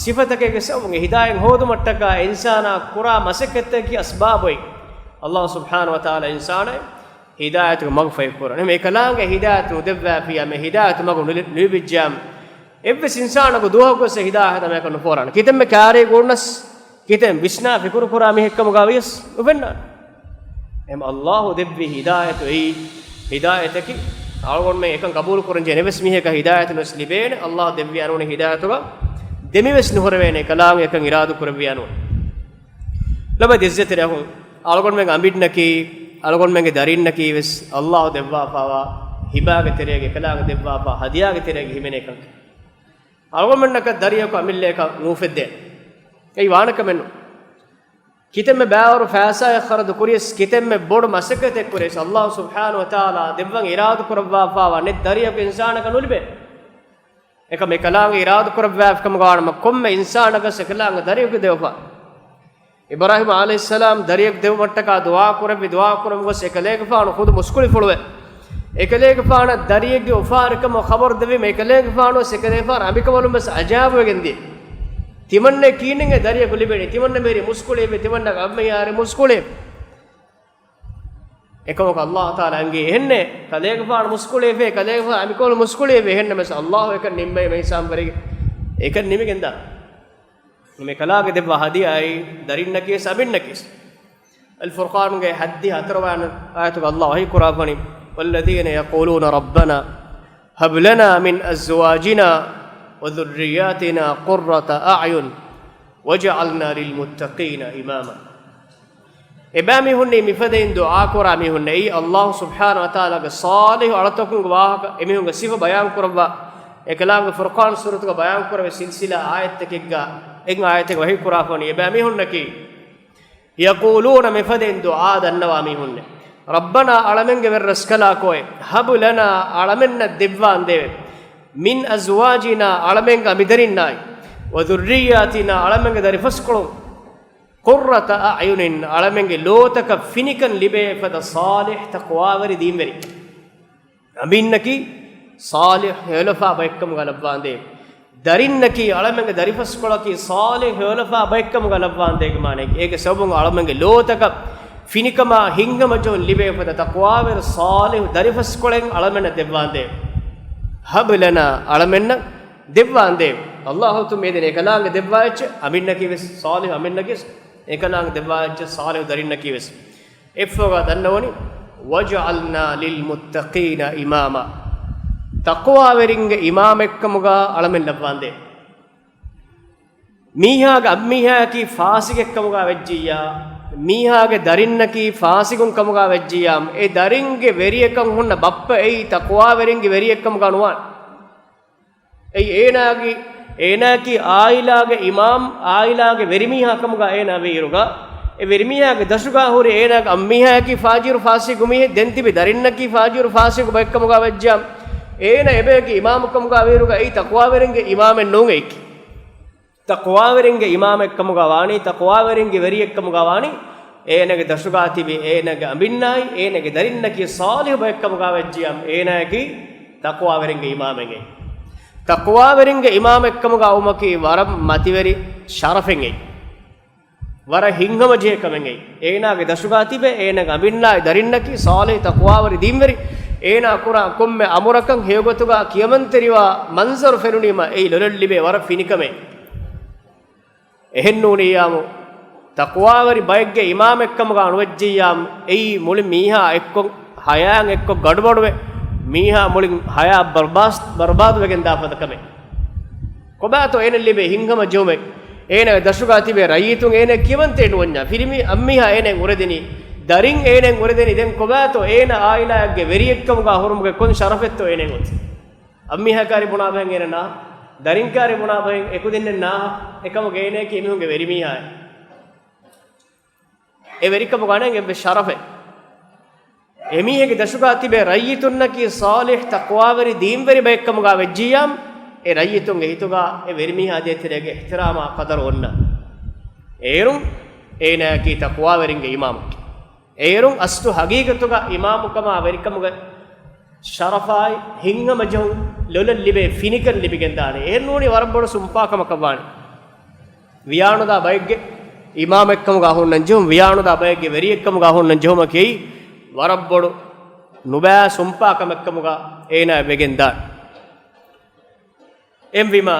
ސިފަތަކެއްގެ ސަބަބުން. އެ ހިދާޔަތް ހޯދުމަށްޓަކާ އެ އިންސާނާ ކުރާ މަސައްކަތްތަކަކީ އަސްބާބު އޮތް. ﷲ ސުބްޙާނަހޫ ވަތަޢާލާ އިންސާނާއަށް ހިދާޔަތުގެ މަގު ފަހި ކުރަން. އެކަލާނގެ ހިދާޔަތު ނުދެއްވާފިޔާ މި ހިދާޔަތު މަގު ނުލި-، ނުލިބިއްޖާމަ، އެއްވެސް އިންސާނަކު ދުވަހަކުވެސް އެ ހިދާޔަތް ހަދާ މަޔަކަށް ނުފޯރާނެ. ކިތަންމެ ކާރިއަކު އުޅުނަސް، ކިތަން ވިސްނާ ފިކުރު ކުރާ މީހެއްކަމުގަ ވިޔަސް ނުފެންނާނެ. އެހެން ﷲ ދެއްވި ހިދާޔަތު އެއީ ހިދާޔަތަކީ، އަޅުގަނޑުމެން އެކަން ޤަބޫލު ކުރަން ޖެހޭ އެއްވެސް މީހަކަށް ހިދާޔަތު ނުވެސް ލިބޭނެ. ﷲ ދެއްވި އަންނަ ހިދާޔަތުގަ ދެމިވެސް ނުހުރެވޭނެ، ކަލާނގެ އެކަން އިރާދަ ކުރެއްވި އަންނަ. ލޮބުވެތި އިއްޒަތްތެރި އަޚުން، އަޅުގަނޑުމެންގެ އަނބިންނަކީ، އަޅުގަނޑުމެންގެ ދަރިންނަކީ ވެސް ﷲ ދެއްވާފާވާ ހިބާގެ ތެރޭގަ ކަލާނގެ ދެއްވާފާ ހަދިޔާގެ ތެރޭގަ ހިމެނޭ ކަންކަން. އަޅުގަނޑުމެންނަކަށް ދަރިޔަކު އަމިއްލައަކަށް ނޫފެއްދޭނެ. އެއީ ވާނެ ކަމެއް ނޫން. ކިތަންމެ ބާވަރު ފައިސާއެއް ޚަރަދު ކުރިޔަސް، ކިތަންމެ ބޮޑު މަސައްކަތެއް ކުރިޔަސް، ﷲ ސުބްޙާނަހޫ ވަތަޢާލާ ދެއްވަން އިރާދަ ކުރައްވާފާވާ ނެތް ދަރިޔަކު އިންސާނަކަށް ނުލިބޭ. އެކަމަކު އެކަލާނގެ އިރާދަ ކުރައްވާފިކަމުގަ ވާނަމަ، ކޮންމެ އިންސާނަކަށް އެކަލާނގެ ދަރިޔަކު ދެއްވާ. އިބްރާހީމް ޢަލައިހިއްސަލާމް ދަރިޔަކު ދެއްވުމަށްޓަކާ ދުޢާ ކުރެއްވި، ދުޢާ ކުރުމުގަ އެކަލޭގެފާނު ޚުދު މުސްކުޅިފުޅުވެ، އެކަލޭގެފާނަށް ދަރިޔެއްގެ އުފާވެރިކަމުގެ ޚަބަރު ދެއްވީމަ، އެކަލޭގެފާނު އެކަލޭގެފާނު އަނބިކަނބަލުން ވެސް އަޖައިބުވެގެން ދިޔަ. ތިމަންނަ ކީނެން ދަރިޔަކު ލިބެނީ، ތިމަންނަ މޭރި މުސްކުޅިއެވެ، ތިމަންނަ އަނބިހާރި މުސްކުޅިއެވެ. އެކަމަކު ﷲ ތަޢާލާ އަންގައި އެހެންނޭ، ކަލޭގެފާނު މުސްކުޅިއެވެ، ކަލޭގެފާނު އަނބިކަނބަލުން މުސްކުޅިއެވެ. އެހެންނަމަވެސް ﷲ އެކަން ނިންމައި މެހިސާބު ވެރިގެ އެކަން ނިމިގެންދާ. މި ކަލާނގެ ދެއްވާ ހަދިޔާއައީ ދަރިންނަކީ ވެސް އަނބިންނަކީ ވެސް. އަލް ފުރްޤާންގެ ހަތްދިހަ ހަތަރުވަނަ އާޔަތުގަ ﷲ ވަޙީ ކުރައްވަނީ، "والذين يقولون ربنا هب لنا من أزواجنا وذرياتنا قرة أعين واجعلنا للمتقين إماما." އެބައިމީހުންނީ މިފަދައިން ދުޢާކުރާ މީހުންނޭ. އެއީ ﷲ ސުބްޙާނަހޫ ވަތަޢާލާގެ ޞާލިޙު އަޅަތަކުންގެ ވާހަކަ އެމީހުންގެ ސިފަ ބަޔާންކުރައްވާ، އެކަލާނގެ ފުރްޤާން ސޫރަތުގަ ބަޔާންކުރެވޭ ސިލްސިލާ އާޔަތްތަކެއްގަ އެއް އާޔަތެއް ވަޙީ ކުރާފަ ވަނީ. އެބައިމީހުންނަކީ، يقولون، މިފަދައިން ދުޢާ ދަންނަވާ މީހުންނޭ. ربنا، އަޅަމެންގެ ވެރިރަސްކަލާކޯއޭ، هب لنا، އަޅަމެންނަށް ދެއްވާނދޭވެ، من أزواجنا، އަޅަމެންގެ އަނބިދަރިންނާއި، وذرياتنا، އަޅަމެންގެ ދަރިފަސްކޮޅުން، قرة أعين، އަޅަމެންގެ ލޯތަކަށް ފިނިކަން ލިބޭ ފަދަ ޞާލިޙް ތަޤްވާވެރި ދީންވެރި. އަނބިންނަކީ ޞާލިޙް ހެޔޮލަފާ ބައެއްކަމުގަ ލައްވާނދޭ. ދަރިންނަކީ، އަޅަމެންގެ ދަރިފަސްކޮޅަކީ ޞާލިޙް ހެޔޮލަފާ ބައެއްކަމުގަ ލައްވާނދޭގެ މާނައަކީ، އޭގެ ސަބަބުން އަޅަމެންގެ ލޯތަކަށް ފިނިކަމާ ހިތްހަމަޖެހުން ލިބޭ ފަދަ ތަޤްވާވެރި ޞާލިޙު ދަރިފަސްކޮޅެއް އަޅަމެންނަށް ދެއްވާނދޭ. هب لنا، އަޅަމެންނަށް ދެއްވާނދޭ. ﷲ ތު މިއަދު އެކަލާނގެ ދެއްވާ އެއްޗެއް، އަނބިންނަކީ ވެސް ޞާލިޙު، އަނބިންނަކީ ވެސް އެކަލާނގެ ދެއްވާ އެއްޗެއް، ޞާލިޙު ދަރިންނަކީ ވެސް. އެއްފަހުގަ ދަންނަވަނީ، واجعلنا للمتقين إماما. ތަޤްވާވެރިންގެ އިމާމެއްކަމުގަ އަޅަމެން ލައްވާނދޭ. މީހާގެ އަނބިމީހާއަކީ ފާސިގެއްކަމުގަ ވެއްޖިއްޔާ، މީހާގެ ދަރިންނަކީ ފާސިގުން ކަމުގަ ވެއްޖިއްޔާ، އެ ދަރިންގެ ވެރިއެއްކަން ހުންނަ ބައްޕަ އެއީ ތަޤްވާވެރިންގެ ވެރިއެއްކަމުގަ ނުވާނެ. އެއީ އޭނާގެ، އޭނާއަކީ އާއިލާގެ އިމާމް، އާއިލާގެ ވެރިމީހާ ކަމުގަ އޭނާ ވީއިރުގަ، އެ ވެރިމީހާގެ ދަށުގަ ހުރި އޭނާގެ އަނބިމީހާއަކީ ފާޖިރު ފާސިގު މީހެއް، ދެން ތިބި ދަރިންނަކީ ފާޖިރު ފާސިގު ބައެއްކަމުގަ ވެއްޖިޔާ، އޭނާ އެބަޔަކީ އިމާމުކަމުގަ ވީއިރުގަ އެއީ ތަޤްވާވެރިންގެ އިމާމެއް ނޫން އެއީކީ. ތަޤްވާވެރިންގެ އިމާމެއްކަމުގަ ވާނީ، ތަޤްވާވެރިންގެ ވެރިއެއްކަމުގަ ވާނީ، އޭނާގެ ދަށުގަ ތިބި އޭނާގެ އަނބިންނާއި، އޭނާގެ ދަރިންނަކީ ޞާލިޙު ބައެއްކަމުގަ ވެއްޖިޔާ، އޭނާއަކީ ތަޤްވާވެރިންގެ އިމާމެއް. ތަޤްވާވެރިންގެ އިމާމެއްކަމުގަ ވުމަކީ ވަރަށް މަތިވެރި ޝަރަފެއް އެއީ. ވަރަށް ހިތްހަމަޖެހޭ ކަމެއް އެއީ. އޭނާގެ ދަށުގަ ތިބެ، އޭނާގެ އަނބިންނާއި ދަރިންނަކީ ޞާލިޙު ތަޤްވާވެރި ދީންވެރި. އޭނާ ކުރާ ކޮންމެ އަމުރަކަށް ހެޔޮގޮތުގަ ކިޔަމަންތެރިވާ މަންޒަރު ފެނުނީމަ އެއީ ލޮލަށް ލިބޭ ވަރަށް ފިނިކަމެއް. އެހެންނޫނިއްޔާމު، ތަޤްވާވެރި ބައެއްގެ އިމާމެއްކަމުގަ ނުވެއްޖިއްޔާމު، އެއީ މުޅި މީހާ އެއްކޮށް، ހަޔާއަށް އެއްކޮށް ގަޑުބަޑުވެ، މީހާ މުޅި ހަޔާތް ބަރުބާސް-، ބަރުބާދުވެގެން ދާފަދަ ކަމެއް. ކޮބާތޯ އޭނަ ލިބޭ ހިތްހަމަޖެހުމެއް؟ އޭނާގެ ދަށުގަ ތިބޭ ރައްޔިތުން އޭނާ ކިޔަމަންތެރި ނުވަންޏާ، ފިރިމީ އަނބިމީހާ އޭނާ އުރެދެނީ، ދަރިން އޭނާ އުރެދެނީ، ދެން ކޮބާތޯ އޭނާ އާއިލާއެއްގެ ވެރިއެއްކަމުގަ ހުރުމުގެ ކޮން ޝަރަފެއްތޯ އޭނާ އޮތީ؟ އަނބިމީހާ ކާރި ބުނާ ބަހެއް އޭނަ ނާ، ދަރިން ކާރި ބުނާ ބަހެއް އެކުދިންނެއް ނާ، އެކަމުގަ އޭނާއަކީ އެމީހުންގެ ވެރިމީހާއެއް. އެ ވެރިކަމުގަ ނެތް އެއްވެސް ޝަރަފެއް. އެމީހެއްގެ ދަށުގަ ތިބޭ ރައްޔިތުންނަކީ ޞާލިޙު ތަޤްވާވެރި ދީންވެރި ބައެއްކަމުގަ ވެއްޖިއްޔާމު، އެ ރައްޔިތުންގެ ހިތުގަ އެ ވެރިމީހާ ދޭތެރޭގެ އިޙްތިރާމާ ޤަދަރު އޮންނަ. އޭރުން އޭނާއަކީ ތަޤްވާވެރިންގެ އިމާމަކީ. އޭރުން އަސްލު ހަގީގަތުގަ އިމާމުކަމާ ވެރިކަމުގެ ޝަރަފާއި ހިތްހަމަޖެހުން ލޮލަށް ލިބޭ ފިނިކަން ލިބިގެންދާނެ. އެހެންނޫނީ ވަރަށް ބޮޑު ސުންޕާކަމަކަށް ވާނެ. ވިޔާނުދާ ބައެއްގެ އިމާމެއްކަމުގަ ހުންނަން ޖެހުން، ވިޔާނުދާ ބައެއްގެ ވެރިއެއްކަމުގަ ހުންނަން ޖެހުމަކީ ވަރަށް ބޮޑު ނުބައި ސުންޕާކަމެއްކަމުގަ އޭނާ ވެގެންދާނެ. އެހެންވީމަ،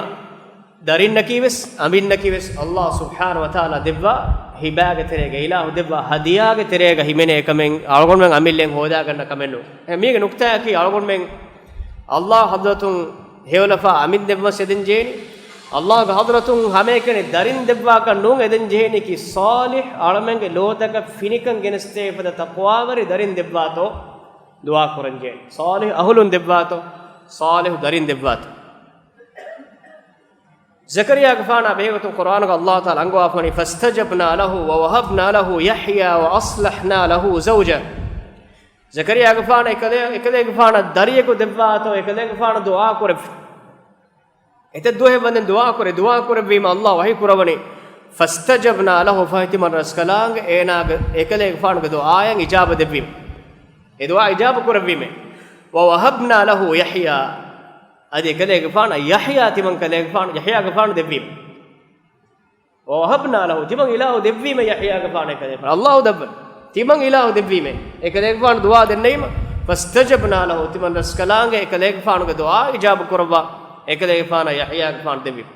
ދަރިންނަކީވެސް، އަނބިންނަކީވެސް، ﷲ ސުބްޙާނަހޫ ވަތަޢާލާ ދެއްވާ ހިބާގެ ތެރޭގަ، އިލާހު ދެއްވާ ހަދިޔާގެ ތެރޭގަ ހިމެނޭ ކަމެއް އަޅުގަނޑުމެން އަމިއްލައިން ހޯދާގަންނަ ކަމެއް ނޫން. އެ މީގެ ނުކްތާއަކީ އަޅުގަނޑުމެން ﷲ ޙަޟްރަތުން ހެޔޮލަފާ އަނބިން ދެއްވަސް އެދެން ޖެހެނީ. ﷲ ގެ ޙަޟްރަތުން ހަމައެކަނި ދަރިން ދެއްވާކަށް ނޫން އެދެން ޖެހެނީކީ، ޞާލިޙު އަޅަމެންގެ ލޯތަކަށް ފިނިކަން ގެނެސްދޭ ފަދަ ތަޤްވާވެރި ދަރިން ދެއްވާތޯ ދުޢާ ކުރަން ޖެހެނީ. ޞާލިޙު އަހުލުން ދެއްވާތޯ، ޞާލިޙު ދަރިން ދެއްވާތޯ. ޒަކަރިއްޔާގެފާނާ ބެހޭގޮތުން ޤުރްއާނުގަ ﷲ ތަޢާލާ އަންގަވާފަނީ، فاستجبنا له ووهبنا له يحيى وأصلحنا له زوجه. ޒަކަރިއްޔާގެފާނަށް އެކަލޭ-، އެކަލޭގެފާނަށް ދަރިޔަކު ދެއްވާތޯ، އެކަލޭގެފާނަށް ދުޢާ ކުރެއްވި. އެތައް ދުވަހެއް ވަންދެން ދުޢާ ކުރެ، ދުޢާ ކުރެއްވީމަ ﷲ ވަޙީ ކުރައްވަނީ، فاستجبنا له، ފަހެ ތިމަން ރަސްކަލާނގެ އޭނާގެ އެކަލޭގެފާނުގެ ދުޢާއަށް އިޖާބަ ދެއްވީމެ. އެ ދުޢާ އިޖާބަ ކުރެއްވީމެ. ووهبنا له يحيى، އަދި އެކަލޭގެފާނަށް ޔަޙްޔާ ތިމަން ކަލޭގެފާނު، ޔަޙްޔާގެފާނު ދެއްވީމެ. ووهبنا له، ތިމަން އިލާހު ދެއްވީމެ ޔަޙްޔާގެފާނަށް އެކަލޭގެފާނު. ﷲ ދެއްވަ. ތިމަން އިލާހު ދެއްވީމެ. އެކަލޭގެފާނު ދުޢާ ދެންނެވީމަ، فاستجبنا له، ތިމަން ރަސްކަލާނގެ އެކަލޭގެފާނުގެ ދުޢާ އިޖާބަ ކުރައްވާ، އެކަލޭގެފާނަށް ޔަޙްޔާގެފާނު ދެއްވީމެ.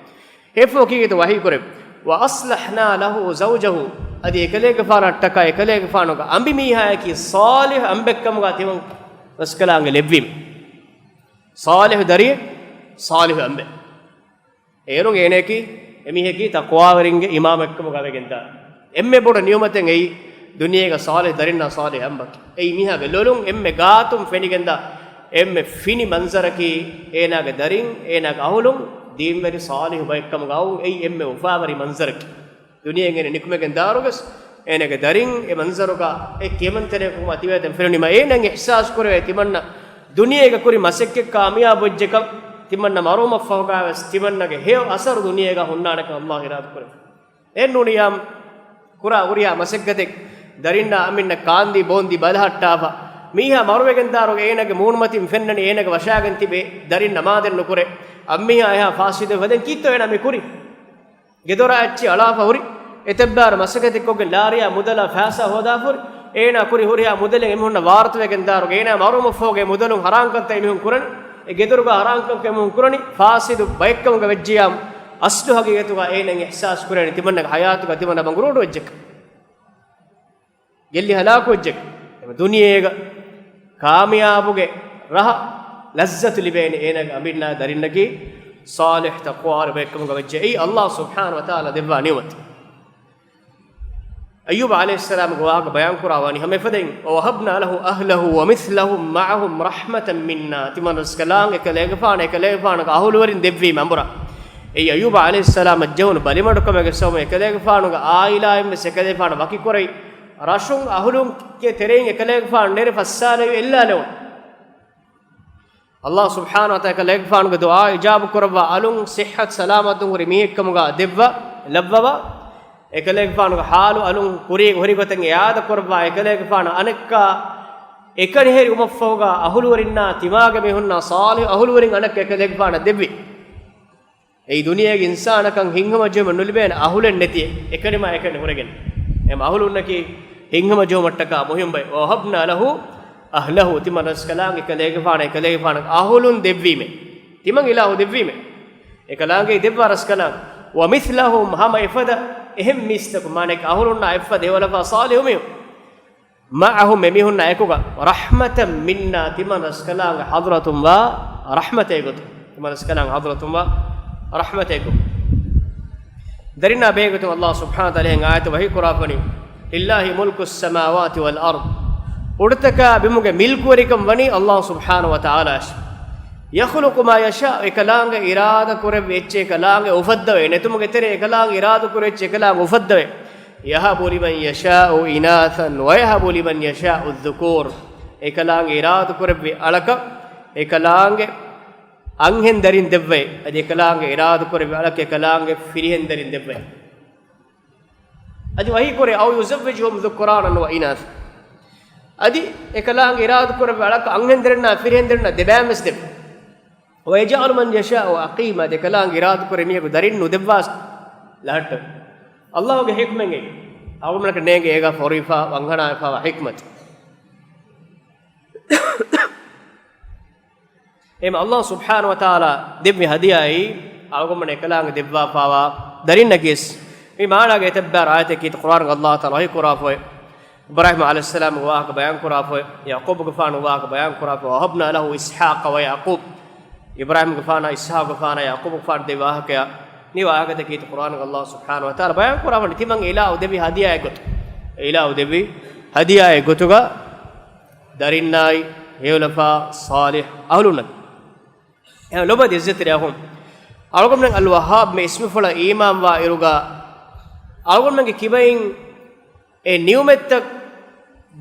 ހެފޯ ކީގެތަ ވަޙީ ކުރެއްވި. وأصلحنا له زوجه، އަދި އެކަލޭގެފާނަށްޓަކާ އެކަލޭގެފާނުގެ އަނބިމީހާއަކީ ޞާލިޙު އަނބެއްކަމުގަ ތިމަން ރަސްކަލާނގެ ލެއްވީމެ. ޞާލިޙު ދަރިއެއް، ޞާލިޙު އަނބެއް. އޭރުން އޭނައަކީ، އެމީހަކީ ތަޤްވާވެރިންގެ އިމާމެއްކަމުގަ ވެގެންދާ. އެންމެ ބޮޑު ނިޢުމަތެއް އެއީ، ދުނިޔޭގަ ޞާލިޙު ދަރިންނާ ޞާލިޙު އަނބަކީ. އެއީ މީހާގެ ލޮލުން އެންމެ ގާތުން ފެނިގެންދާ އެންމެ ފިނި މަންޒަރަކީ، އޭނާގެ ދަރިން، އޭނާގެ އަހުލުން ދީންވެރި ޞާލިޙު ބައެއްކަމުގަ އައުން އެއީ އެންމެ އުފާވެރި މަންޒަރަކީ. ދުނިޔެއިން އޭނަ ނިކުމެގެން ދާއިރުގަސް، އޭނަގެ ދަރިން އެ މަންޒަރުގަ އެ ކިޔަމަންތެރިކަމުގަ ތިބޭތަން ފެނުނީމަ، އޭނަ އިޙްސާސް ކުރެވޭ ތިމަންނަ ދުނިޔޭގަ ކުރި މަސައްކަތް ކާމިޔާބު ވެއްޖެކަން، ތިމަންނަ މަރުވުމަށްފަހުގަވެސް ތިމަންނަގެ ހެޔޮ އަސަރު ދުނިޔޭގަ ހުންނާނެކަން ﷲ އިރާދަ ކުރެވި. އެހެންނޫނިއްޔާމު ކުރާ ހުރިހާ މަސައްކަތެއް ދަރިންނާ އަނބިންނަށް ކާންދީ ބޯންދީ ބަލަހައްޓާފަ، މީހާ މަރުވެގެން ދާއިރުގަ އޭނަގެ މޫނުމަތިން ފެންނަނީ އޭނަގެ ވަށާގެން ތިބޭ ދަރިން ނަމާދެއް ނުކުރޭ، އަންމީހާ އެހާ ފާސިދުވެފަ ދެން ކީއްތޯ އޭނާ މި ކުރީ؟ ގެދޮރާ އެއްޗި އަޅާފަ ހުރި، އެތައްބާރަ މަސައްކަތެއް ކޮށްގެން ލާރިޔާ މުދަލާ ފައިސާ ހޯދާފަ ހުރި، އޭނާ ކުރި ހުރިހާ މުދަލެއް އެމީހުންނަށް ވާރުތުވެގެން ދާއިރުގަ އޭނާ މަރުވުމަށްފަހުގެ މުދަލުން ހަރާންކަންތައް އެމީހުން ކުރަނީ، އެ ގެދޮރުގަ ހަރާންކަން އެމީހުން ކުރަނީ، ފާސިދު ބައެއްކަމުގަ ވެއްޖިޔާމު، އަސްލު ހަގީގަތުގަ އޭނަ އިޙްސާސް ކުރަނީ ތިމަންނަގެ ހަޔާތުގަ ތިމަންނަ ބަނގުރޫޓު ވެއްޖެކަން. ގެއްލި ހަލާކުވެއްޖެ. ދުނިޔޭގަ ކާމިޔާބުގެ ރަހަ ލައްޒަތު ލިބޭނެ އޭނަގެ އަނބިންނާ ދަރިންނަކީ ޞާލިޙު ތަޤްވާވެރި ބައެއްކަމުގަ ވެއްޖެ. އެއީ ﷲ ސުބްޙާނަހޫ ވަތަޢާލާ ދެއްވާ ނިޢުމަތެއް. އައްޔޫބު ޢަލައިހިއްސަލާމްގެ ވާހަކަ ބަޔާންކުރާ ވަނީ ހަމަ އެފަދައިން، "وَوَهَبْنَا لَهُ أَهْلَهُ وَمِثْلَهُم مَّعَهُمْ رَحْمَةً مِّنَّا." ތިމަން ރަސްކަލާނގެ އެކަލޭގެފާނަށް އެކަލޭގެފާނުގެ އަހުލުވެރިން ދެއްވީމެ އަނބުރާ. އެއީ އައްޔޫބު ޢަލައިހިއްސަލާމަށް ޖެހުނު ބަލިމަޑުކަމެއްގެ ސަބަބުން އެކަލޭގެފާނުގެ ޢާއިލާއިން ވެސް އެކަލޭގެފާނަށް ވަކިކުރެވި، ރަށުން އަހުލުންގެ ތެރެއިން އެކަލޭގެފާނު ނެރެ ފައްސާލެވި އެއްލާލެވުނު. ﷲ ސުބްޙާނަހޫ ވަތަޢާލާ އެކަލޭގެފާނުގެ ދުޢާ އިޖާބަ ކުރައްވާ، އަލުން ޞިއްޙަތު ސަލާމަތުން ހުރި މީހެއްކަމުގަ ދެއްވާ، ލައްވަވާ، އެކަލޭގެފާނުގެ ޙާލު އަލުން ކުރީގަ ހުރި ގޮތަށް އިޢާދަ ކުރައްވާ، އެކަލޭގެފާނު އަނެއްކާ އެކަނިހެރި އުމަށްފަހުގަ އަހުލުވެރިންނާ ތިމާގެ މީހުންނާ ޞާލިޙު އަހުލުވެރިން އަނެއްކާ އެކަލޭގެފާނަށް ދެއްވި. އެއީ ދުނިޔޭގެ އިންސާނަކަށް ހިތްހަމަޖެހުމެއް ނުލިބޭނެ އަހުލެއް ނެތި، އެކަނިމާ އެކަނި ހުރެގެން. އެމަ އަހުލުންނަކީ ހިތްހަމަޖެހުމަށްޓަކާ މުހިންމު ބައެއް. "وَوَهَبْنَا لَهُ أَهْلَهُ." ތިމަން ރަސްކަލާނގެ އެކަލޭގެފާނަށް އެކަލޭގެފާނަށް އަހުލުން ދެއްވީމެ. ތިމަން އިލާހު ދެއްވީމެ. އެކަލާނގެ ދެއްވާ ރަސްކަލާނގެ. "وَمِثْلَهُمْ" ހަމަ އެފަދަ އެހެން މީސްތަކު، މާނައަކީ އަހުލުންނާ އެފަދަ ހެޔޮލަފާ ޞާލިޙު މީހުން. "مَعَهُمْ" އެމީހުންނާ އެކުގަ، "رَحْمَةً مِّنَّا" ތިމަން ރަސްކަލާނގެ ޙަޟްރަތުން ވާ ރަޙްމަތެއް ގޮތުން. ތިމަން ރަސްކަލާނގެ ޙަޟްރަތުން ވާ ރަޙްމަތެއް ގޮތުން. ދަރިންނާ ބެހޭ ގޮތުން ﷲ ސުބްޙާނަހޫ ވަތަޢާލާ އެހެން އާޔަތެއް ވަޙީ ކުރާފަނީ، "لِلَّهِ مُلْكُ السَّمَاوَاتِ وَالْأَرْضِ" އުޑުތަކާ ބިމުގެ މިލްކުވެރިކަން ވަނީ ﷲ ސުބްޙާނަހޫ ވަތަޢާލާއަށް. "يَخْلُقُ مَا يَشَاءُ" އެކަލާނގެ އިރާދަ ކުރެއްވި އެއްޗެއް އެކަލާނގެ އުފައްދަވޭ. ނެތުމުގެ ތެރޭ އެކަލާނގެ އިރާދަ ކުރެއްވި އެއްޗެއް އެކަލާނގެ އުފައްދަވޭ. "يَهَبُ لِمَن يَشَاءُ إِنَاثًا وَيَهَبُ لِمَنْ يَشَاءُ الذُّكُورَ" އެކަލާނގެ އިރާދަ ކުރެއްވި އަޅަކަށް އެކަލާނގެ އަންހެން ދަރިން ދެއްވައޭ. އަދި އެކަލާނގެ އިރާދަ ކުރެއްވި އަޅަކަށް އެކަލާނގެ ފިރިހެން ދަރިން ދެއްވައޭ. އަދި ވަޙީ ކުރޭ، "أَوْ يُزَوِّجُهُمْ ذُكْرَانًا وَإِنَاثًا" އަދި އެކަލާނގެ އިރާދަ ކުރެއްވި އަޅަކަށް އަންހެން ދަރިންނާ ފިރިހެން ދަރިންނާ ދެބައިން ވެސް ދެއްވަ. "وَيَجْعَلُ مَن يَشَاءُ عَقِيمًا" އެކަލާނގެ އިރާދަ ކުރޭ މީހަކު ދަރިން ނުދެއްވާސް ލަހައްޓަ. ﷲގެ ޙިކްމަތް އެއީ. އަޅުގަނޑަކަށް ނޭނގޭ އޭގަ ފޮރުވިފާ ވަންހަނާފާވާ ޙިކްމަތް. އެހެން ﷲ ސުބްޙާނަހޫ ވަތަޢާލާ ދެއްވި ހަދިޔާއީ އަޅުގަނޑުމެން އެކަލާނގެ ދެއްވާފާވާ ދަރިންނަކީސް. މި މާނާގެ އެތައް ބައި އާޔަތަކީ ޤުރްއާނުގަ ﷲ ތަޢާލާ ވަޙީ ކުރާފައި، އިބްރާހީމް ޢަލައިހިއްސަލާމްގެ ވާހަކަ ބަޔާން ކުރާފައި، ޔަޢުޤޫބުގެފާނުގެ ވާހަކަ ބަޔާން ކުރާފައި، "وَوَهَبْنَا لَهُ إِسْحَاقَ وَيَعْقُوبَ" އިބްރާހީމްގެފާނާ އިސްޙާޤުގެފާނާ ޔަޢުޤޫބުގެފާނަށް ދެއްވި ވާހަކަޔާ، މި ވާހަކަތަކީ ޤުރްއާނުގަ ﷲ ސުބްޙާނަހޫ ވަތަޢާލާ ބަޔާން ކުރާފައި ތިމަން އިލާހު ދެއްވި ހަދިޔާއެއް ގޮތު. އިލާހު ދެއްވި ހަދިޔާއެއް ގޮތުގަ ދަރިންނާއި، ހެޔޮލަފާ، ޞާލިޙު އަހުލުންނަކީ. އެހެން ލޮބުވެތި ޢިއްޒަތްތެރި އަޚުން، އަޅުގަނޑުމެން އަލް ވައްހާބް މި އިސްމުފުޅަށް އީމާންވާ އިރުގަ، އަޅުގަނޑުމެންގެ ކިބައިން އެ ނިޢުމަތްތައް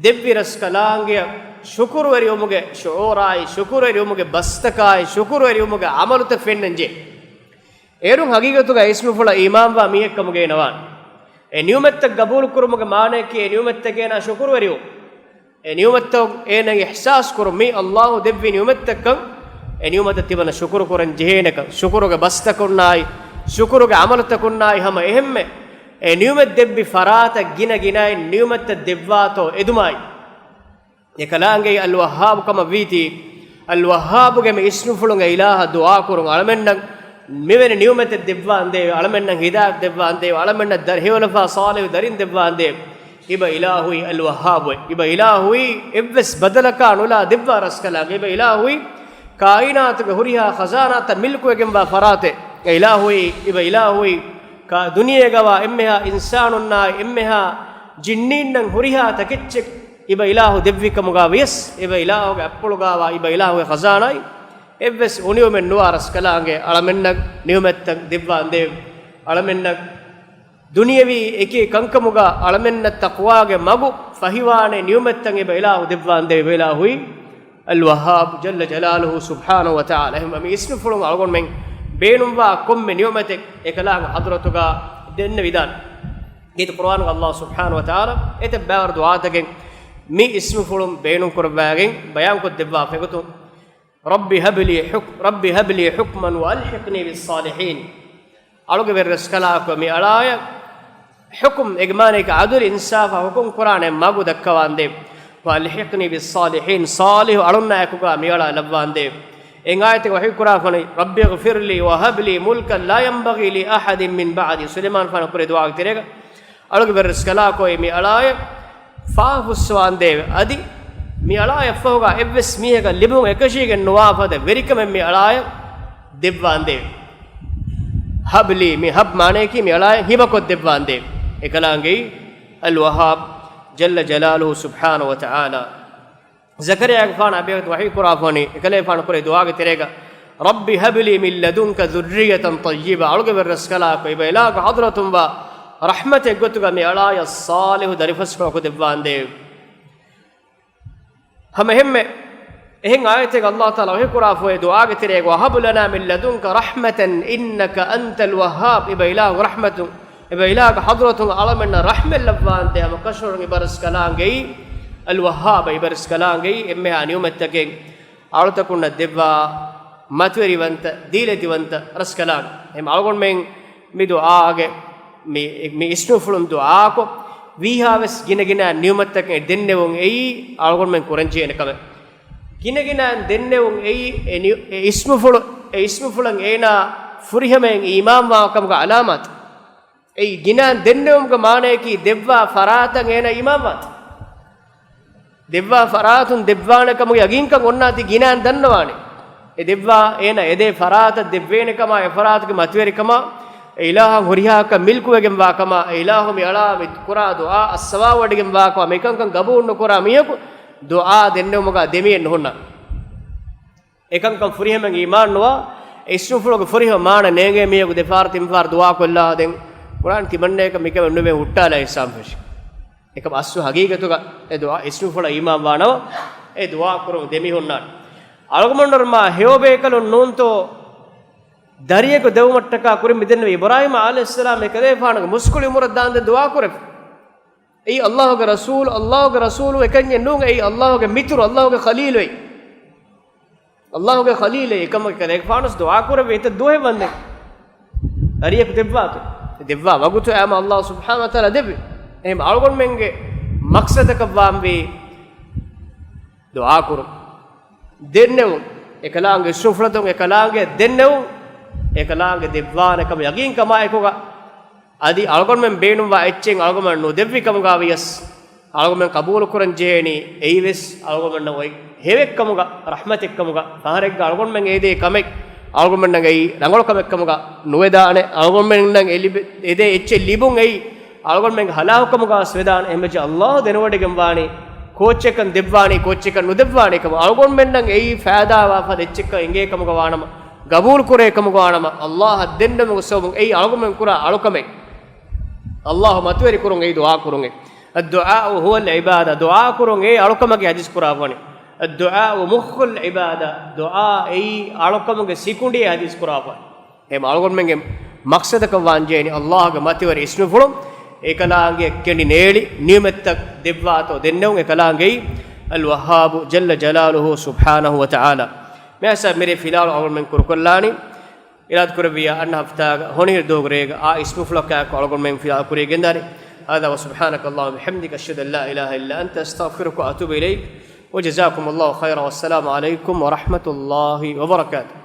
ދެއްވި ރަސްކަލާނގެއަށް ޝުކުރުވެރިވުމުގެ ޝުޢޫރާއި، ޝުކުރުވެރިވުމުގެ ބަސްތަކާއި، ޝުކުރުވެރިވުމުގެ ޢަމަލުތައް ފެންނަންޖެހޭ. އޭރުން ހަގީގަތުގަ އިސްމުފުޅަށް އީމާންވާ މީހެއްކަމުގައި ނަވާނެ. އެ ނިޢުމަތްތައް ގަބޫލުކުރުމުގެ މާނައަކީ އެ ނިޢުމަތްތަކޭނާ ޝުކުރުވެރިވުން. އެ ނިޢުމަތްތައް އޭނަ އިޙްސާސް ކުރުން، މީ ﷲ ދެއްވި ނިޢުމަތްތައްކަން. އެ ނިޢުމަތަށް ތިމަންނަ ޝުކުރު ކުރަން ޖެހޭނެކަން، ޝުކުރުގެ ބަސްތަކުންނާއި، ޝުކުރުގެ ޢަމަލުތަކުންނާއި ހަމަ އެހެންމެ، އެ ނިޢުމަތް ދެއްވި ފަރާތަށް ގިނަ ގިނައިން ނިޢުމަތްތައް ދެއްވާތޯ އެދުމާއި. އެކަލާނގެ އަލް ވައްހާބު ކަމަށް ވީތީ، އަލް ވައްހާބުގެ މި އިސްމުފުޅުން އެ އިލާހަށް ދުޢާ ކުރުން، އަޅަމެންނަށް މިވެނި ނިޢުމަތެއް ދެއްވާނދޭވެ، އަޅަމެންނަށް ހިދާޔަތް ދެއްވާނދޭވެ، އަޅަމެންނަށް ދަރި ހެޔޮލަފާ ޞާލިޙު ދަރިން ދެއްވާނދޭވެ. އިބަ އިލާހުއީ އަލް ވައްހާބުއޭ. އިބަ އިލާހުއީ އެއްވެސް ބަދަލަކާ ނުލާ ދެއްވާ ރަސްކަލާނގެ. އިބަ އިލާހުއީ ކާއިނާތުގެ ހުރިހާ ޚަޒާނާތައް މިލްކުވެގެންވާ ފަރާތެއް. އެ އިލާހުއީ، އިބަ އިލާހުއީ ކާ ދުނިޔޭގަވާ އެންމެހާ އިންސާނުންނާއި އެންމެހާ ޖިންނީންނަށް ހުރިހާ ތަކެއްޗެއް އިބަ އިލާހު ދެއްވިކަމުގަ ވިޔަސް، އިބަ އިލާހުގެ އަތްޕުޅުގަވާ އިބަ އިލާހުގެ ޚަޒާނާއި އެއްވެސް އުނިއުމެއް ނުވާ ރަސްކަލާނގެ އަޅަމެންނަށް ނިޢުމަތްތައް ދެއްވާނދޭވެ. އަޅަމެންނަށް ދުނިޔަވީ އެކި ކަންކަމުގަ އަޅަމެންނަށް ތަޤްވާގެ މަގު ފަހިވާނެ ނިޢުމަތްތައް އިބަ އިލާހު ދެއްވާނދޭ. އިބަ އިލާހުއީ އަލް ވައްހާބު ޖައްލަ ޖަލާލުހު ސުބްޙާނަހު ވަ ތަޢާލާ. އެހެންވީމަ މި އިސްމުފުޅުން އަޅުގަނޑުމެން ބޭނުންވާ ކޮންމެ ނިޢުމަތެއް އެކަލާނގެ ޙަޟްރަތުގަ ދެންނެވިދާނެ. އެއީ ޤުރްއާނުގަ ﷲ ސުބްޙާނަހު ވަ ތަޢާލާ އެތައް ބައިވަރު ދުޢާތަކެއް މި އިސްމުފުޅުން ބޭނުންކުރައްވާގެން ބަޔާންކޮށްދެއްވާފަ އެގޮތުން، رَبِّ هَبْ لِي حُكْ، رَبِّ هَبْ لِي حُكْمًا وَأَلْحِقْنِي بِالصَّالِحِينَ. އަޅުގެ ވެރިރަސްކަލާކޮ މި އަޅާޔަށް ޙުކުމް، އޭގެ މާނައަކީ ޢަދުލު އިންސާފާ ޙުކުމް ކުރާނެ މަގު ދައްކަވާނދޭ. وَأَلْحِقْنِي بِالصَّالِحِينَ، ޞާލިޙު އަޅުންނާ އެކުގަ މި އަޅާ ލައްވާނދޭ. އެ އާޔަތެއް ވަޙީ ކުރާފަނި، رَبِّ اغْفِرْ لِي وَهَبْ لِي مُلْكًا لَا يَنبَغِي لِأَحَدٍ مِّن بَعْدِي. ސުލައިމާނު ފާނު ކުރެ ދުޢާގެ ތެރޭގަ އަޅުގެ ވެރިރަސްކަލާކޮ މި އަޅާޔަށް ފާފުއްސަވާނދޭވެ. އަދި މި އަޅާޔަށްފަހުގަ އެއްވެސް މީހަކަށް ލިބުން އެކަށީގެން ނުވާ ފަދަ ވެރިކަމެއް މި އަޅާޔަށް ދެއްވާނދޭވެ. ހަބް ލީ، މި ހަބް މާނައަކީ މި އަޅާޔަށް ހިބަކޮށްދެއްވާނދޭވެ. އެކަލާނގެއީ އަލް ވައްހާބް ޖައްލަ ޖަލާލުހު ސުބްޙާނަހު ވަ ތަޢާލާ ޒަކަރިއްޔާގެފާނަށް އަބިޔަށް ވަޙީ ކުރާފަވަނީ، އެކަލޭގެފާނު ކުރެއްވި ދުޢާގެ ތެރޭގަ، "رب هب لي من لدنك ذرية طيبة." އަޅުގެ ވެރި ރަސްކަލާކޮ، އިބަ އިލާހުގެ ޙަޟްރަތުން ވާ ރަޙްމަތެއް ގޮތުގަ މި އަޅާޔަށް ޞާލިޙު ދަރިފަސްކޮޅަކު ދެއްވާނދޭވެ. ހަމަ އެހެންމެ، އެހެން އާޔަތެއް އަލްލާހު ތަޢާލާ ވަޙީ ކުރާފައި ދުޢާގެ ތެރޭގަ، "وهب لنا من لدنك رحمة إنك أنت الوهاب." އިބަ އިލާހުގެ ރަޙްމަތުން، އިބަ އިލާހުގެ ޙަޟްރަތުން އަޅަމެންނަށް ރަޙްމަތް ލައްވާނދޭ. ހަމަ ކަށަވަރުން އިބަ ރަސްކަލާނގެއީ، އަލް ވައްހާބް އިބަ ރަސްކަލާނގެއީ އެންމެހާ ނިޢުމަތްތަކެއް އަޅުތަކުންނަށް ދެއްވާ މަތިވެރިވަންތަ، ދީލަތިވަންތަ ރަސްކަލާނގެ. އެހެން އަޅުގަނޑުމެން މި ދުޢާގެ މި، މި އިސްނުފުޅުން ދުޢާކޮށް، ވީހާވެސް ގިނަގިނަ ނިޢުމަތްތަކެއް ދެންނެވުން އެއީ އަޅުގަނޑުމެން ކުރަންޖެހޭނެ ކަމެއް. ގިނަގިނައިން ދެންނެވުން އެއީ އެ ނި، އެ އިސްނުފުޅު، އެ އިސްނުފުޅަށް އޭނާ ފުރިހަމައިން އީމާންވާ ކަމުގެ ޢަލާމާތު. އެއީ ގިނައިން ދެންނެވުމުގެ މާނަޔަކީ ދެއްވާ ފަރާތަށް އޭނާ އީމާންވާތީ. ދެއްވާ ފަރާތުން ދެއްވާނެ ކަމުގެ ޔަގީންކަން އޮންނާތީ ގިނައިން ދަންނަވާނެ. އެ ދެއްވާ އޭނަ އެދޭ ފަރާތަށް ދެއްވޭނެ ކަމާ، އެ ފަރާތުގެ މަތިވެރިކަމާ، އެ އިލާހަށް ހުރިހާކަށް މިލްކުވެގެންވާ ކަމާ، އެ އިލާހު މި އަޅާ މި ކުރާ ދުޢާ އައްސަވާވޮޑިގެންވާ ކަމާ، މިކަންކަން ގަބޫލު ނުކުރާ މީހަކު ދުޢާ ދެންނެވުމުގަ ދެމިއެއް ނުހުންނާނެ. އެކަންކަން ފުރިހަމައިން އީމާން ނުވާ، އެ އިސްނުފުޅުގެ ފުރިހަމަ މާނަ ނޭނގޭ މީހަކު ދެފަހަރު ތިން ފަހަރު ދުޢާ ކޮށްލާ ދެން ކުރާން ތިމަންނަޔަކަށް މިކަމެއް ނުވެ ހުއްޓާލާ އިސްލާމް ފެށި. އެކަމަ އަސްލު ހަގީގަތުގަ އެ ދުޢާ އިސްނުފުޅަށް އީމާން ވާނަމަ، އެ ދުޢާ ކުރުން ދެމިހުންނާނެ. އަޅުގަނޑުމެންނަށް މާ ހެޔޮ ބޭކަލުން ނޫންތޯ ދަރިޔަކު ދެވުމަށްޓަކާ ކުރިން މިދެންނެވި އިބްރާހީމް ޢަލައިހިއްސަލާމް އެކަލޭފާނުގެ މުސްކުޅި އުމުރަށް ދާންދެން ދުޢާ ކުރެއްވި. އެއީ އައްލާހުގެ ރަސޫލު، އައްލާހުގެ ރަސޫލު އެކަންޏެއް ނޫން، އެއީ އައްލާހުގެ މިތުރު، އައްލާހުގެ ޚަލީލު އެއީ. އައްލާހުގެ ޚަލީލެއް އެކަމަކު ކަލޭގެފާނުސް ދުޢާ ކުރެއްވި އެތައް ދުވަހެއް ވަންދެން. ދަރިޔަކު ދެއްވާތޯ؟ ދެއްވާ ވަގުތު އައިމަ އައްލާހު ސުބްޙާނަހު ވަތަޢާލާ ދެއްވި. އެހެން އަޅުގަނޑުމެންގެ މަޤްޞަދަކަށް ވާންވީ ދުޢާ ކުރުން. ދެންނެވުން. އެކަލާނގެ އިސްނުފުޅަތުން އެކަލާނގެ ދެންނެވުން. އެކަލާނގެ ދެއްވާނެ ކަމަށް ޔަގީން ކަމާއެކުގަ އަދި އަޅުގަނޑުމެން ބޭނުންވާ އެއްޗެއް އަޅުގަނޑުމެން ނުދެއްވި ކަމުގަ ވިޔަސް، އަޅުގަނޑުމެން ޤަބޫލު ކުރަން ޖެހޭނީ އެއީވެސް އަޅުގަނޑުމެންނަށް އޮތް ހެޔޮއެއްކަމުގަ، ރަޙްމަތެއްކަމުގަ، ފަހަރެއްގަ އަޅުގަނޑުމެން އެދޭ ކަމެއް އަޅުގަނޑުމެންނަށް އެއީ ރަނގަޅު ކަމެއްކަމުގަ ނުވެދާނެ. އަޅުގަނޑުމެންނަށް އެ ލިބި، އެދޭ އެއްޗެއް ލިބުން އެއީ އަޅުގަނޑުމެންގެ ހަލާކުކަމުގަވެސް ވެދާނެ. އެހެންވެއްޖެ އައްލާހު ދެނެވޮޑިގެންވާނީ ކޯއްޗެއްކަން ދެއްވާނީ، ކޯއްޗެއްކަން ނުދެއްވާނީ ކަމަށް. އަޅުގަނޑުމެންނަށް އެއީ ފައިދާވާ ފަދަ އެއްޗެއްކަން އެނގޭ ކަމުގަ ވާނަމަ، ގަބޫލު ކުރޭ ކަމުގަ ވާނަމަ، އައްލާހަށް ދެންނެވުމުގެ ސަބަބުން އެއީ އަޅުގަނޑުމެން ކުރާ އަޅުކަމެއް. އައްލާހު މަތިވެރި ކުރުން އެއީ ދުޢާ ކުރުން އެއީ. الدعاء هو العبادة، ދުޢާ ކުރުން އެއީ އަޅުކަމަކީ ޙަދީޘް ކުރާ ވަނީ. الدعاء مخ العبادة، ދުޢާ އެއީ އަޅުކަމުގެ ސިކުނޑި ޙަދީޘް ކުރާ ވަނީ. އެހެން އަޅުގަނޑުމެންގެ މަޤްޞަދަކަށް ވާންޖެހޭނީ އައްލާހުގެ މަތިވެރި އިސްނުފުޅުން އެކަލާނގެ ކެނޑި ނޭޅި ނިޢުމަތްތައް ދެއްވާތޯ ދެންނެވުން. އެކަލާނގެއީ އަލް ވައްހާބު ޖައްލަ ޖަލާލުހު ސުބްޙާނަހު ވަ ތަޢާލާ. މިއަސް މިރޭ ފިލާވަޅު އަޅުގަނޑުމެން ކުރުކޮށްލާނީ. އިރާދަ ކުރެއްވިޔާ އަންނަ ހަފްތާގަ ހޮނިހިރު ދުވަހުގެ ރޭގަ އާ އިސްނުފުޅަކާއެކު އަޅުގަނޑުމެން ފިލާވަޅު ކުރިޔަށް ގެންދާނީ. هذا وسبحانك اللهم وبحمدك، أشهد أن لا إله إلا أنت، أستغفرك وأتوب إليك، وجزاكم الله خيرا، والسلام عليكم ورحمة الله وبركاته.